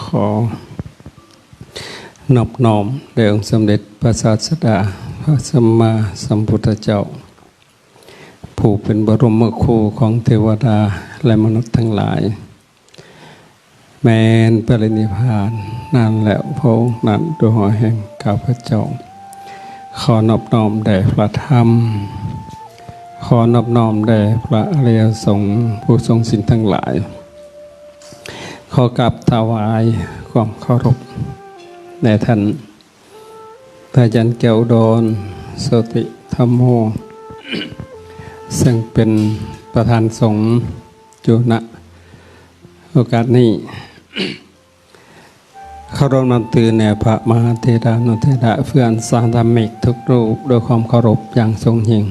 ຂໍນອບນ້ອມແດ່ອົງສົມເດັດພະສາສດາ ພະສຳມາສຳພຸດທະເຈົ້າ ຜູ້ເປັນບລົມມະຄູຂອງເທວະດາ ແລະ ມະນຸດທັງຫຼາຍ ແມ່ນປະລິນິບພານນານແລ້ວພະອົງນັ້ນ ດ້ວຍຫົວແຫ່ງຂ້າພະເຈົ້າ. ຂໍນອບນ້ອມແດ່ພະທຳ, ຂໍນອບນ້ອມແດ່ພະອະລິຍະສົງ ຜູ້ຊົງສິນທັງຫຼາຍ. ຂໍກາບຖວາຍຄວາມເຄົາລົບແດ່ທ່ານພະອາຈານແກ້ວອຸດອນ ໂສຕິທຳໂມ ເຊິ່ງເປັນປະທານສົງຢູ່ ນະ ໂອກາດນີ້. ເຄົາລົບນັບຖືແດ່ພະມະຫາເຖລານຸເຖລະ ເພື່ອນສາທຳມິກທຸກຮູບ ດ້ວຍຄວາມເຄົາລົບຢ່າງສູງຍິ່ງ.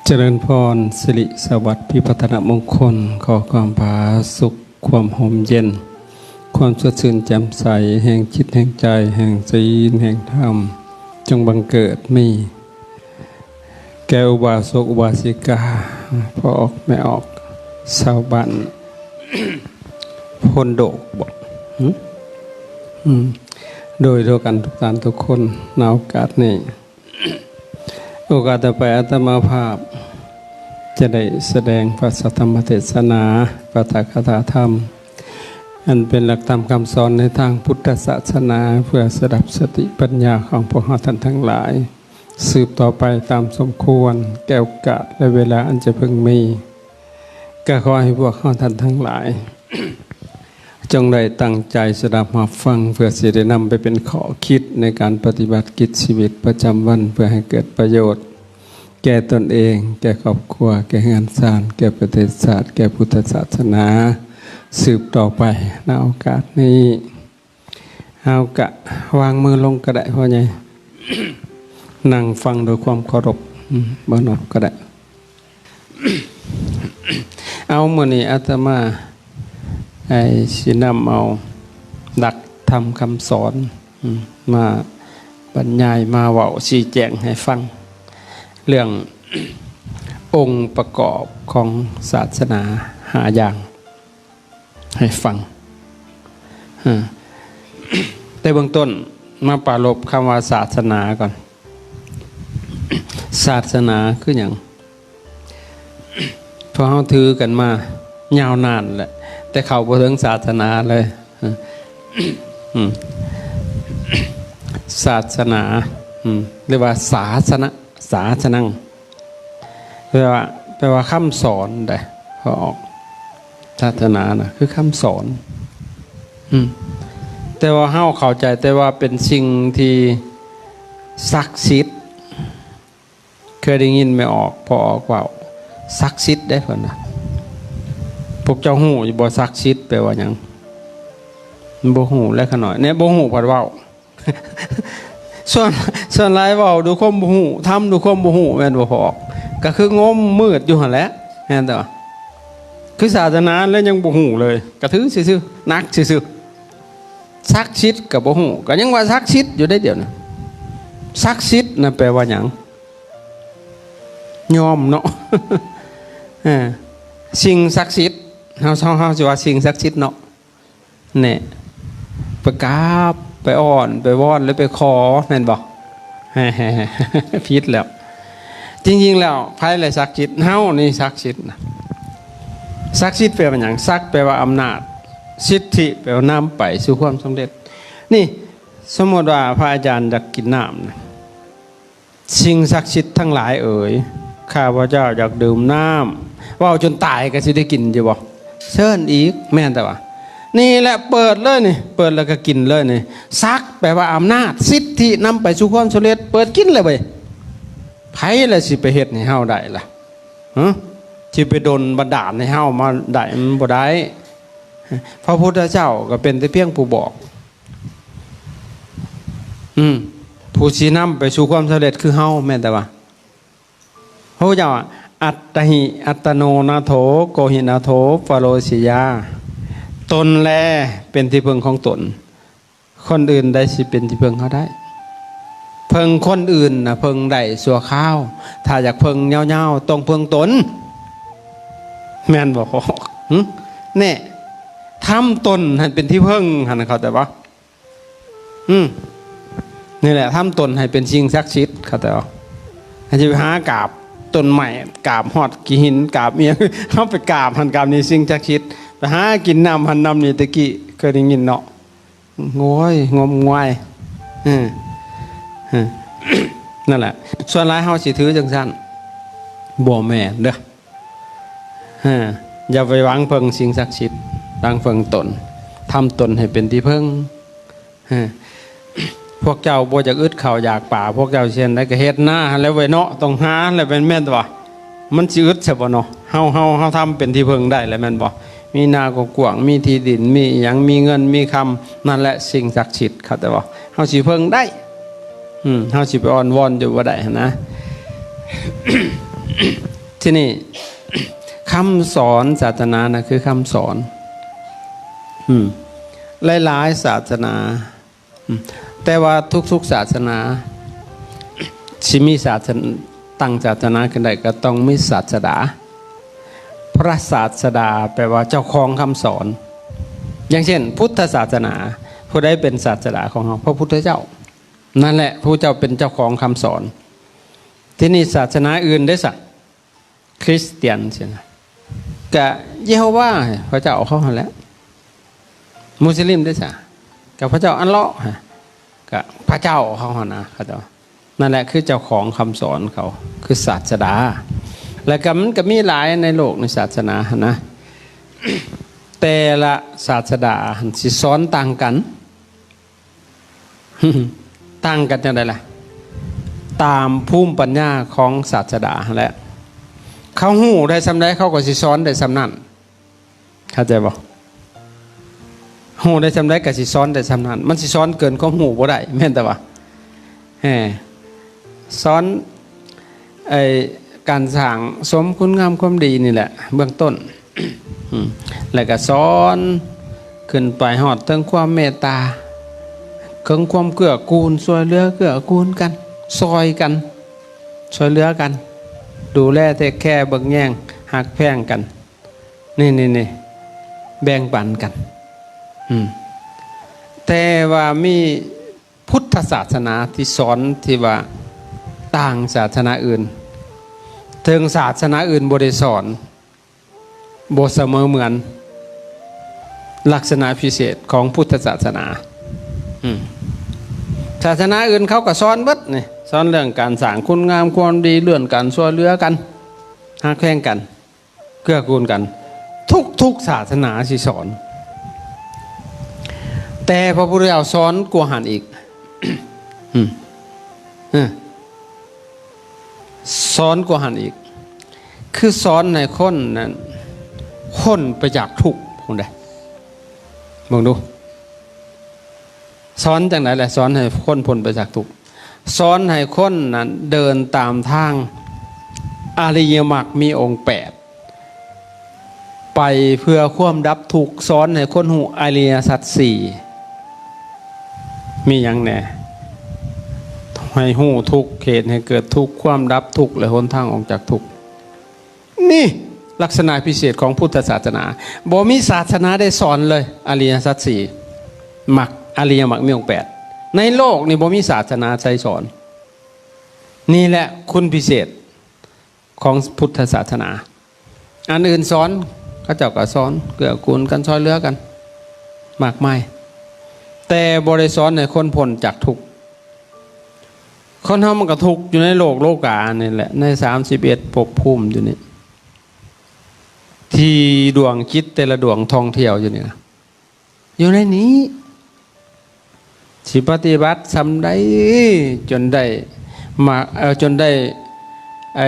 ຈະເລີນພອນ ສິລິສະຫວັດ ພິພັດທະນະມົງຄົນ, ຂໍຄວາມຜາສຸກ, ຄວາມຮົ່ມເຢັນ, ຄວາມສົດຊື່ນແຈ່ມໃສ ແຫ່ງຈິດແຫ່ງໃຈ, ແຫ່ງສິນແຫ່ງທຳ, ຈົ່ງບັງເກີດມີ ແກ່ອຸບາສົກອຸບາສິກາ ພໍ່ອອກແມ່ອອກ ຊາວບ້ານໂພນໂດກບໍ? ຫື? ອືມ ໂດຍທົ່ວກັນທຸກທ່ານທຸກຄົນ ໃນໂອກາດນີ້. ໂອກາດຕໍ່ໄປ ອາດຕະມາພາບຈະໄດ້ສະແດງພະສັດທຳມະເທດສະໜາ ປາຖະກະຖາທຳ ອັນເປັນຫຼັກທຳຄຳສອນໃນທາງພຸດທະສາສະໜາ ເພື່ອສະດັບສະຕິປັນຍາຂອງພວກເຮົາທ່ານທັງຫຼາຍ ສືບຕໍ່ໄປຕາມສົມຄວນ ແກ່ໂອກາດ ແລະ ເວລາອັນຈະເພິ່ງມີ. ກໍຂໍໃຫ້ພວກເຮົາທ່ານທັງຫຼາຍ ຈົ່ງໄດ້ຕັ້ງໃຈສະດັບຮັບຟັງ ເພື່ອຊິໄດ້ນຳໄປເປັນຂໍ້ຄິດໃນການປະຕິບັດກິດຊີວິດປະຈຳວັນ ເພື່ອໃຫ້ເກີດປະໂຫຍດແກ່ຕົນເອງ, ແກ່ຄອບຄົວ, ແກ່ເຮືອນຊານ, ແກ່ປະເທດຊາດ, ແກ່ພຸດທະສາສະໜາ ສືບຕໍ່ໄປ. ໃນໂອກາດນີ້ ເຮົາກະວາງມືລົງກໍໄດ້ພໍ່ໃຫຍ່ ນັ່ງຟັງດ້ວຍຄວາມເຄົາລົບ ອືມ ບໍ່ນັບກໍໄດ້. ເອົາ ມື້ນີ້ອາດຕະມາ ໄອ້ ຊິນຳເອົາຫຼັກທຳຄຳສອນ ອືມ ມາບັນຍາຍ ມາເວົ້າຊີ້ແຈງໃຫ້ຟັງ ເລື່ອງອົງປະກອບຂອງສາສະໜາຫ້າຢ່າງ ໃຫ້ຟັງ. ເອີ ແຕ່ເບື້ອງຕົ້ນມາປາລົບຄຳວ່າສາສະໜາກ່ອນ. ສາສະໜາຄືຫຍັງ? ພວກເຮົາຖືກັນມາຍາວນານແຫຼະ ແຕ່ເຂົ້າບໍ່ເຖິງສາສະໜາເລີຍ. ເອີ ອືມ ສາສະໜາ ອືມ ຫຼືວ່າສາສະນະ ສາສະນັງ ແປວ່າ ແປວ່າຄຳສອນໃດ໋ ພໍອອກ. ສາສະໜານະ ຄືຄຳສອນ. ອືມ ແຕ່ວ່າເຮົາເຂົ້າໃຈແຕ່ວ່າເປັນສິ່ງທີ່ສັກສິດ. ເຄີຍໄດ້ຍິນແມ່ອອກ ພໍ່ອອກເວົ້າ ສັກສິດເດ້ ເພິ່ນວ່າ. ພວກເຈົ້າຮູ້ຢູ່ບໍ່ ສັກສິດແປວ່າຫຍັງ? ບໍ່ຮູ້ແຫຼະຂະນ້ອຍ ແນ່ ບໍ່ຮູ້ພັດເວົ້າ. ສ່ວນ ສ່ວນຫຼາຍເວົ້າດ້ວຍຄວາມບໍ່ຮູ້ ທຳດ້ວຍຄວາມບໍ່ຮູ້ ແມ່ນບໍ່ພໍ່ອອກ? ກໍຄືງົມມືດຢູ່ຫັ້ນແຫຼະ ແມ່ນແຕ່ວ່າ ຄືສາສະໜາແລ້ວຍັງບໍ່ຮູ້ເລີຍ ກະຖືຊື່ໆ ໜັກຊື່ໆ. ສັກສິດກໍບໍ່ຮູ້ ກໍຍັງວ່າສັກສິດຢູ່ເດ້ດຽວນີ້. ສັກສິດນະແປວ່າຫຍັງ? ຍອມເນາະ ເອີ ສິ່ງສັກສິດ ເຮົາ ເຮົາ ເຮົາຊິວ່າສິ່ງສັກສິດເນາະ. ແນ່ ໄປກາບ ໄປອ້ອນ ໄປວອນ ຫຼືໄປຂໍ ແມ່ນບໍ່? ຜິດແລ້ວ. ຈິງໆແລ້ວ ໃຜແຫຼະສັກສິດ? ເຮົານີ້ສັກສິດນະ. ສັກສິດແປວ່າຫຍັງ? ສັກແປວ່າອຳນາດ, ສິດທິແປວ່ານຳໄປສູ່ຄວາມສຳເລັດ. ນີ້ ສົມມຸດວ່າພະອາຈານຢາກກິນນ້ຳນະ ສິ່ງສັກສິດທັງຫຼາຍເອີຍ, ຂ້າພະເຈົ້າຢາກດື່ມນ້ຳ. ເວົ້າຈົນຕາຍກໍຊິໄດ້ກິນຢູ່ບໍ່? ເຊີນອີກ, ແມ່ນແຕ່ວ່າ ນີ້ແຫຼະ ເປີດເລີຍນີ້, ເປີດແລ້ວກໍກິນເລີຍນີ້. ສັກແປວ່າອຳນາດ, ສິດທິນຳໄປສູ່ຄວາມສຳເລັດ, ເປີດກິນເລີຍເວີຍ. ໃຜລະຊິໄປເຮັດໃຫ້ເຮົາໄດ້ລະ? ຫຶ? ຊິໄປດົນບັນດານໃຫ້ເຮົາມາໄດ້, ມັນບໍ່ໄດ້. ພະພຸດທະເຈົ້າກໍເປັນແຕ່ພຽງຜູ້ບອກ. ອືມ ຜູ້ຊີ້ນຳໄປສູ່ຄວາມສຳເລັດຄືເຮົາ, ແມ່ນແຕ່ວ່າ ພະພຸດທະເຈົ້າວ່າ ອັດຕະຫິ ອັດຕະໂນນາໂຖ ໂກຫິນາໂຖ ປະໂລສິຍາ. ຕົນແລເປັນທີ່ເພິ່ງຂອງຕົນ, ຄົນອື່ນໃດຊິເປັນທີ່ເພິ່ງເຮົາໄດ້? ເພິ່ງຄົນອື່ນນະເພິ່ງໄດ້ຊົ່ວຄາວ, ຖ້າຢາກເພິ່ງຍາວໆ ຕ້ອງເພິ່ງຕົນ, ແມ່ນບໍ່? ຫຶ? ແນ່. ທຳຕົນໃຫ້ເປັນທີ່ເພິ່ງຫັ້ນ ເຂົ້າໃຈບໍ່? ອືມ ນີ້ແຫຼະ ທຳຕົນໃຫ້ເປັນສິ່ງສັກສິດ ເຂົ້າໃຈບໍ່? ໃຫ້ຊິໄປຫາກາບຕົ້ນໄມ້ ກາບຮອດຂີ້ຫີນ ກາບອີ່ຫຍັງ ເຮົາໄປກາບຫັ້ນກາບນີ້ ສິ່ງສັກສິດ ໄປຫາກິນນ້ຳຫັ້ນນ້ຳນີ້ ແຕ່ກີ້ເຄີຍໄດ້ຍິນເນາະ ໂອ້ຍ ງົມງວາຍ ເອີ ເອີ ນັ້ນແຫຼະ ສ່ວນຫຼາຍເຮົາຊິຖືຈັ່ງຊັ້ນ ບໍ່ແມ່ນເດີ້. ເອີ ຢ່າໄປຫວັງເພິ່ງສິ່ງສັກສິດ ຫວັງເພິ່ງຕົນ ທຳຕົນໃຫ້ເປັນທີ່ເພິ່ງ. ເອີ ພວກເຈົ້າບໍ່ຢາກອຶດເຂົ້າຢາກປາ ພວກເຈົ້າຊິເຮັດໃດກໍເຮັດນາຫັ້ນແຫຼະເວີຍເນາະ ຕ້ອງຫາແຫຼະ ແມ່ນ ແມ່ນບໍ່? ມັນຊິອຶດຊະບໍ່ເນາະ? ເຮົາ ເຮົາ ເຮົາທຳເປັນທີ່ເພິ່ງໄດ້ແລ້ວແມ່ນບໍ່? ມີນາກວ້າງໆ ມີທີ່ດິນ ມີອີ່ຫຍັງ ມີເງິນມີຄຳ ນັ້ນແຫຼະສິ່ງສັກສິດ ເຂົ້າໃຈບໍ່? ເຮົາຊິເພິ່ງໄດ້ ອືມ ເຮົາຊິໄປອ້ອນວອນຢູ່ບໍ່ໄດ້ຫັ້ນນະ. ທີນີ້ ຄຳສອນສາສະໜານະ ຄືຄຳສອນ ອືມ ຫຼາຍໆສາສະໜາ ອືມ ແຕ່ວ່າທຸກໆສາສະໜາ ຊິມີສາສະ ຕັ້ງສາສະໜາຂຶ້ນໄດ້ ກໍຕ້ອງມີສາດສະດາ. ພະສາດສະດາແປວ່າເຈົ້າຂອງຄຳສອນ. ຢ່າງເຊັ່ນ ພຸດທະສາສະໜາ ຜູ້ໃດເປັນສາດສະດາຂອງເຮົາ? ພະພຸດທະເຈົ້າ ນັ້ນແຫຼະ ພະເຈົ້າເປັນເຈົ້າຂອງຄຳສອນ. ທີນີ້ສາສະໜາອື່ນເດ້ສະ? ຄຣິສຕຽນຊີ້ນະ ກະເຢໂຮວາ ພະເຈົ້າເຂົາຫັ້ນແຫຼະ. ມຸສລິມເດ້ສະ? ກະພະເຈົ້າອັນເລາະ ກະພະເຈົ້າເຂົາຫັ້ນນະ ເຂົາເຈົ້າ ນັ້ນແຫຼະ ຄືເຈົ້າຂອງຄຳສອນເຂົາ ຄືສາດສະດາ. ແລ້ວກະມັນກະມີຫຼາຍໃນໂລກ ໃນສາສະໜາຫັ້ນນະ ແຕ່ລະສາດສະດາຫັ້ນຊິສອນຕ່າງກັນ. ຕ່າງກັນຈັ່ງໃດລະ? ຕາມພູມປັນຍາຂອງສາດສະດາຫັ້ນແຫຼະ. ເຂົາຮູ້ໄດ້ສ່ຳໃດ ເຂົາກໍຊິສອນໄດ້ສ່ຳນັ້ນ. ເຂົ້າໃຈບໍ່? ຮູ້ໄດ້ສ່ຳໃດກໍຊິສອນໄດ້ສ່ຳນັ້ນ. ມັນຊິສອນເກີນຄວາມຮູ້ບໍ່ໄດ້ ແມ່ນແຕ່ວ່າ ແຮ ສອນ ໄອ້ ການສ້າງສົມຄຸນງາມຄວາມດີນີ້ແຫຼະ ເບື້ອງຕົ້ນ ອືມ ແລ້ວກໍສອນຂຶ້ນໄປຮອດເຖິງຄວາມເມດຕາ ເຖິງຄວາມເກື້ອກູນ ຊ່ວຍເຫຼືອເກື້ອກູນກັນ ຊ່ອຍກັນ ຊ່ວຍເຫຼືອກັນ ດູແລເທກແຄເບິ່ງແຍງ ຮັກແພງກັນ ນີ້ໆໆ ແບ່ງປັນກັນ ອືມ ແຕ່ວ່າມີ ພຸດທະສາສະໜາທີ່ສອນທີ່ວ່າຕ່າງສາສະໜາອື່ນ ເຖິງສາສະໜາອື່ນບໍ່ໄດ້ສອນ ບໍ່ສະເໝີເໝືອນ ລັກສະນະພິເສດຂອງພຸດທະສາສະໜາ ອືມ ສາສະໜາອື່ນເຂົາກໍສອນເບິດນີ້ ສອນເລື່ອງການສ້າງຄຸນງາມຄວາມດີ ເລື່ອງການຊ່ວຍເຫຼືອກັນ ຮັກແພງກັນ ເກື້ອກູນກັນ ທຸກໆສາສະໜາຊິສອນ ແຕ່ພະພຸດທະເຈົ້າສອນກວ່າຫັ້ນອີກ ອືມ ເອີ ສອນກວ່າຫັ້ນອີກ ຄືສອນໃຫ້ຄົນນັ້ນພົ້ນໄປຈາກທຸກພຸ້ນເດ້ ເບິ່ງດູ ສອນຈັ່ງໃດລະ? ສອນໃຫ້ຄົນພົ້ນໄປຈາກທຸກ ສອນໃຫ້ຄົນນັ້ນເດີນຕາມທາງອະລິຍະມັກມີອົງແປດ ໄປເພື່ອຄວາມດັບທຸກ ສອນໃຫ້ຄົນຮູ້ອະລິຍະສັດສີ່ ມີຫຍັງແດ່? ໃຫ້ຮູ້ທຸກ ເຫດໃຫ້ເກີດທຸກ ຄວາມດັບທຸກ ແລະ ຫົນທາງອອກຈາກທຸກ. ນີ້ລັກສະນະພິເສດຂອງພຸດທະສາສະໜາ ບໍ່ມີສາສະໜາໃດສອນເລີຍ ອະລິຍະສັດສີ່ ມັກ ອະລິຍະມັກມີອົງແປດ ໃນໂລກນີ້ບໍ່ມີສາສະໜາໃດສອນ. ນີ້ແຫຼະຄຸນພິເສດຂອງພຸດທະສາສະໜາ. ອັນອື່ນສອນ ເຂົາເຈົ້າກໍສອນ ເກື້ອກູນກັນ ຊ່ອຍເຫຼືອກັນ ມາກມາຍ ແຕ່ບໍ່ໄດ້ສອນໃຫ້ຄົນພົ້ນຈາກທຸກ. ຄົນເຮົາມັນກໍທຸກຢູ່ໃນໂລກໂລການີ້ແຫຼະ ໃນສາມສິບເອັດພົບພູມຢູ່ນີ້ ທີ່ດວງຈິດແຕ່ລະດວງທ່ອງທ່ຽວຢູ່ນີ້ນະ ຢູ່ໃນນີ້ ຊິປະຕິບັດສ່ຳໃດຈົນໄດ້ມາ ເອີ ຈົນໄດ້ ໄອ້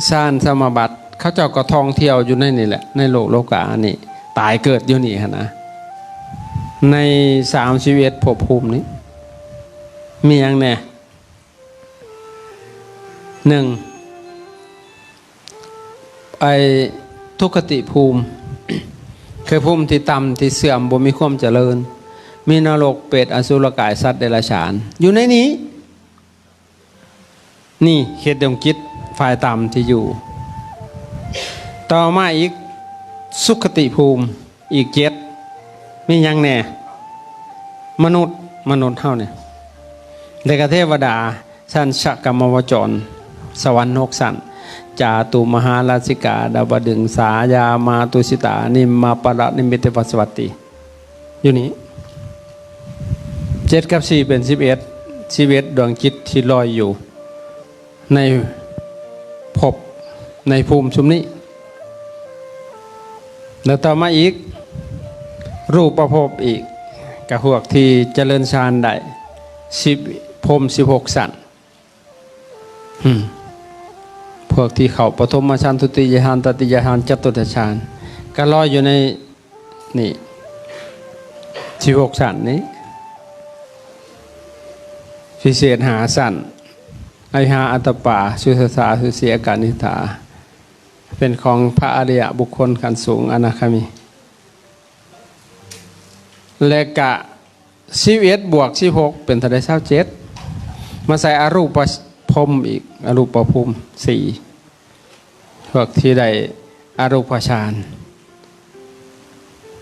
ຊານສະມາບັດ ເຂົາເຈົ້າກໍທ່ອງທ່ຽວຢູ່ໃນນີ້ແຫຼະ ໃນໂລກໂລການີ້ ຕາຍເກີດຢູ່ນີ້ຫັ້ນນະ ໃນສາມສິບເອັດພົບພູມນີ້ ມີຫຍັງແດ່? ໜຶ່ງ ໄອ້ ທຸກຄະຕິພູມ ຄືພູມທີ່ຕ່ຳ ທີ່ເສື່ອມ ບໍ່ມີຄວາມຈະເລີນ ມີນະລົກ ເປດ ອະສຸລະກາຍ ສັດເດຍລະສານ ຢູ່ໃນນີ້. ນີ້ເຂດດວງຈິດຝ່າຍຕ່ຳທີ່ຢູ່. ຕໍ່ມາອີກ ສຸຄະຕິພູມ ອີກເຈັດ ມີຫຍັງແດ່? ມະນຸດ, ມະນຸດເຮົານີ້ ແລະກະເທວະດາ ຊັ້ນຊະກຳມະວະຈອນ ສະຫວັນຫົກຊັ້ນ ຈາຕຸມະຫາລາຊິກາ ດາວະດຶງ ສາຍາມາຕຸສິຕາ ນິມມະປະລະນິມິດເຕວະສະວັດຕິ ຢູ່ນີ້ ເຈັດກັບສີ່ເປັນສິບເອັດ ສິບເອັດ ດວງຈິດທີ່ລອຍຢູ່ ໃນພົບໃນພູມຊຸມນີ້ ແລ້ວຕໍ່ມາອີກ ຮູບປະພົບອີກ ກະພວກທີ່ຈະເລີນຊານໄດ້ ສິບ ພົມສິບຫົກຊັ້ນ ອືມ ພວກທີ່ເຂົ້າປະຖົມມະຊານ ທຸຕິຍະຊານ ຕະຕິຍະຊານ ຈະຕຸດຕະຊານ ກະລອຍຢູ່ໃນ ນີ້ ສິບຫົກຊັ້ນນີ້ ພິເສດຫ້າຊັ້ນ ອະລິຫາ ອັດຕະປາ ສຸຊາສາ ອະສຸຊີ ອາການິຖາ ເປັນຂອງພະອະລິຍະບຸກຄົນຂັ້ນສູງ ອະນາຄາມີ ແລະກະ ສິບເອັດ ບວກ ສິບຫົກ ເປັນເທົ່າໃດ? ຊາວເຈັດ ມາໃສ່ອະຮູບປະພົມອີກ ອະຮູບປະພູມ ສີ່ ພວກທີ່ໄດ້ອະຮູບປະຊານ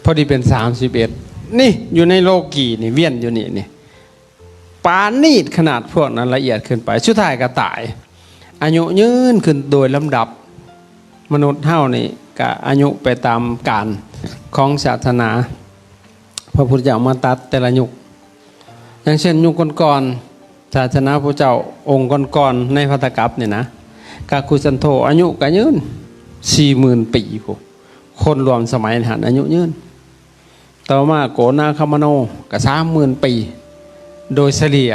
ພໍດີເປັນ ສາມສິບເອັດ ນີ້ ຢູ່ໃນໂລກີນີ້ ວຽນຢູ່ນີ້ນີ້ ປານນີດຂະໜາດພວກນັ້ນ ລະອຽດຂຶ້ນໄປ ສຸດທ້າຍກໍຕາຍ ອາຍຸຍືນຂຶ້ນໂດຍລຳດັບ ມະນຸດເຮົານີ້ກະອາຍຸໄປຕາມການຂອງສາສະໜາ ພະພຸດທະເຈົ້າມາຕັດແຕ່ລະຍຸກ ຢ່າງເຊັ່ນ ຍຸກກ່ອນໆ ສາສະໜາພະເຈົ້າອົງກ່ອນໆ ໃນພັດທະກັບນີ້ນະ ກະຄຸສັນໂທ ອາຍຸກະຍືນ ສີ່ໝື່ນປີພຸ້ນ ຄົນຮ່ວມສະໄໝຫັ້ນອາຍຸຍືນ ຕໍ່ມາໂກນາຄະມະໂນກະສາມໝື່ນປີ ໂດຍສະເລ່ຍ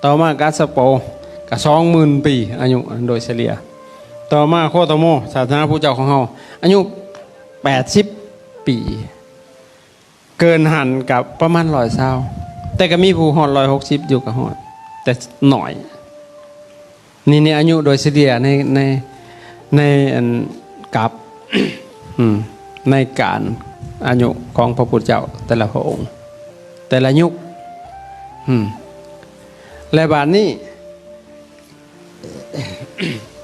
ຕໍ່ມາກັດສະໂປກະສອງໝື່ນປີ ອາຍຸໂດຍສະເລ່ຍ ຕໍ່ມາໂຄຕະໂມ ສາສະໜາພະເຈົ້າຂອງເຮົາ ອາຍຸແປດສິບປີ ເກີນຫັ້ນກະປະມານຮ້ອຍຊາວ ແຕ່ກະມີຜູ້ຮອດຮ້ອຍຫົກສິບຢູ່ກະຮອດ ແຕ່ໜ້ອຍ ນີ້ ນີ້ອາຍຸໂດຍສະເລ່ຍໃນ ໃນ ໃນອັນກັບ ອືມ ໃນການອາຍຸຂອງພະພຸດທະເຈົ້າແຕ່ລະພະອົງ ແຕ່ລະຍຸກ ອືມ ແລະບາດນີ້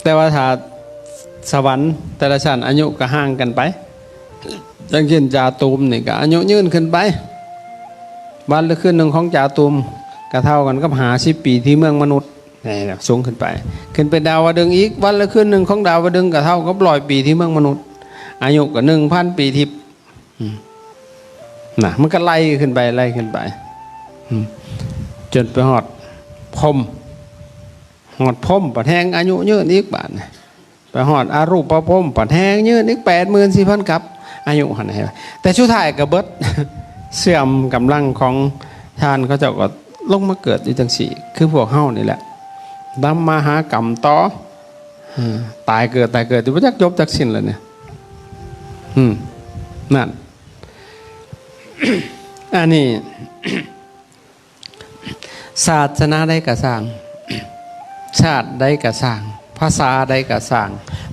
ແຕ່ວ່າຖ້າສະຫວັນແຕ່ລະຊັ້ນອາຍຸກໍຫ່າງກັນໄປ ຢ່າງເຊັ່ນ ຈາຕຸມນີ້ກໍອາຍຸຍືນຂຶ້ນໄປ ວັນ ຫຼື ຄືນໜຶ່ງຂອງຈາຕຸມກໍເທົ່າກັນກັບຫ້າສິບປີທີ່ເມືອງມະນຸດ ນີ້ນະ ສູງຂຶ້ນໄປ ຂຶ້ນໄປດາວະດຶງອີກ ວັນ ຫຼື ຄືນໜຶ່ງຂອງດາວະດຶງກໍເທົ່າກັບຮ້ອຍປີທີ່ເມືອງມະນຸດ ອາຍຸກໍໜຶ່ງພັນປີທິບ ອືມ ນະ ມັນກໍໄລ່ຂຶ້ນໄປ ໄລ່ຂຶ້ນໄປ ອືມ ຈົນໄປຮອດພົມ ຮອດພົມ ບັດແຮ່ງອາຍຸຍືນອີກບາດນີ້ ໄປຮອດອະຮູບປະພົມ ບັດແຮ່ງຍືນອີກ ແປດໝື່ນສີ່ພັນກັບ ອາຍຸຫັ້ນນະ ແຕ່ສຸດທ້າຍກໍເບິດ ເສື່ອມກຳລັງຂອງທານ ເຂົາເຈົ້າກໍລົງມາເກີດຢູ່ຈັ່ງຊີ້ ຄືພວກເຮົານີ້ແຫຼະ ນຳມາຫາກຳຕໍ່ ເອີ ຕາຍເກີດ ຕາຍເກີດ ບໍ່ຈັກຈົບຈັກສິ້ນແລ້ວນີ້ ອືມ ນັ້ນ ອັນນີ້ ສາສະໜາໃດກໍຊ່າງ ຊາດໃດກໍຊ່າງ ພາສາໃດກໍຊ່າງ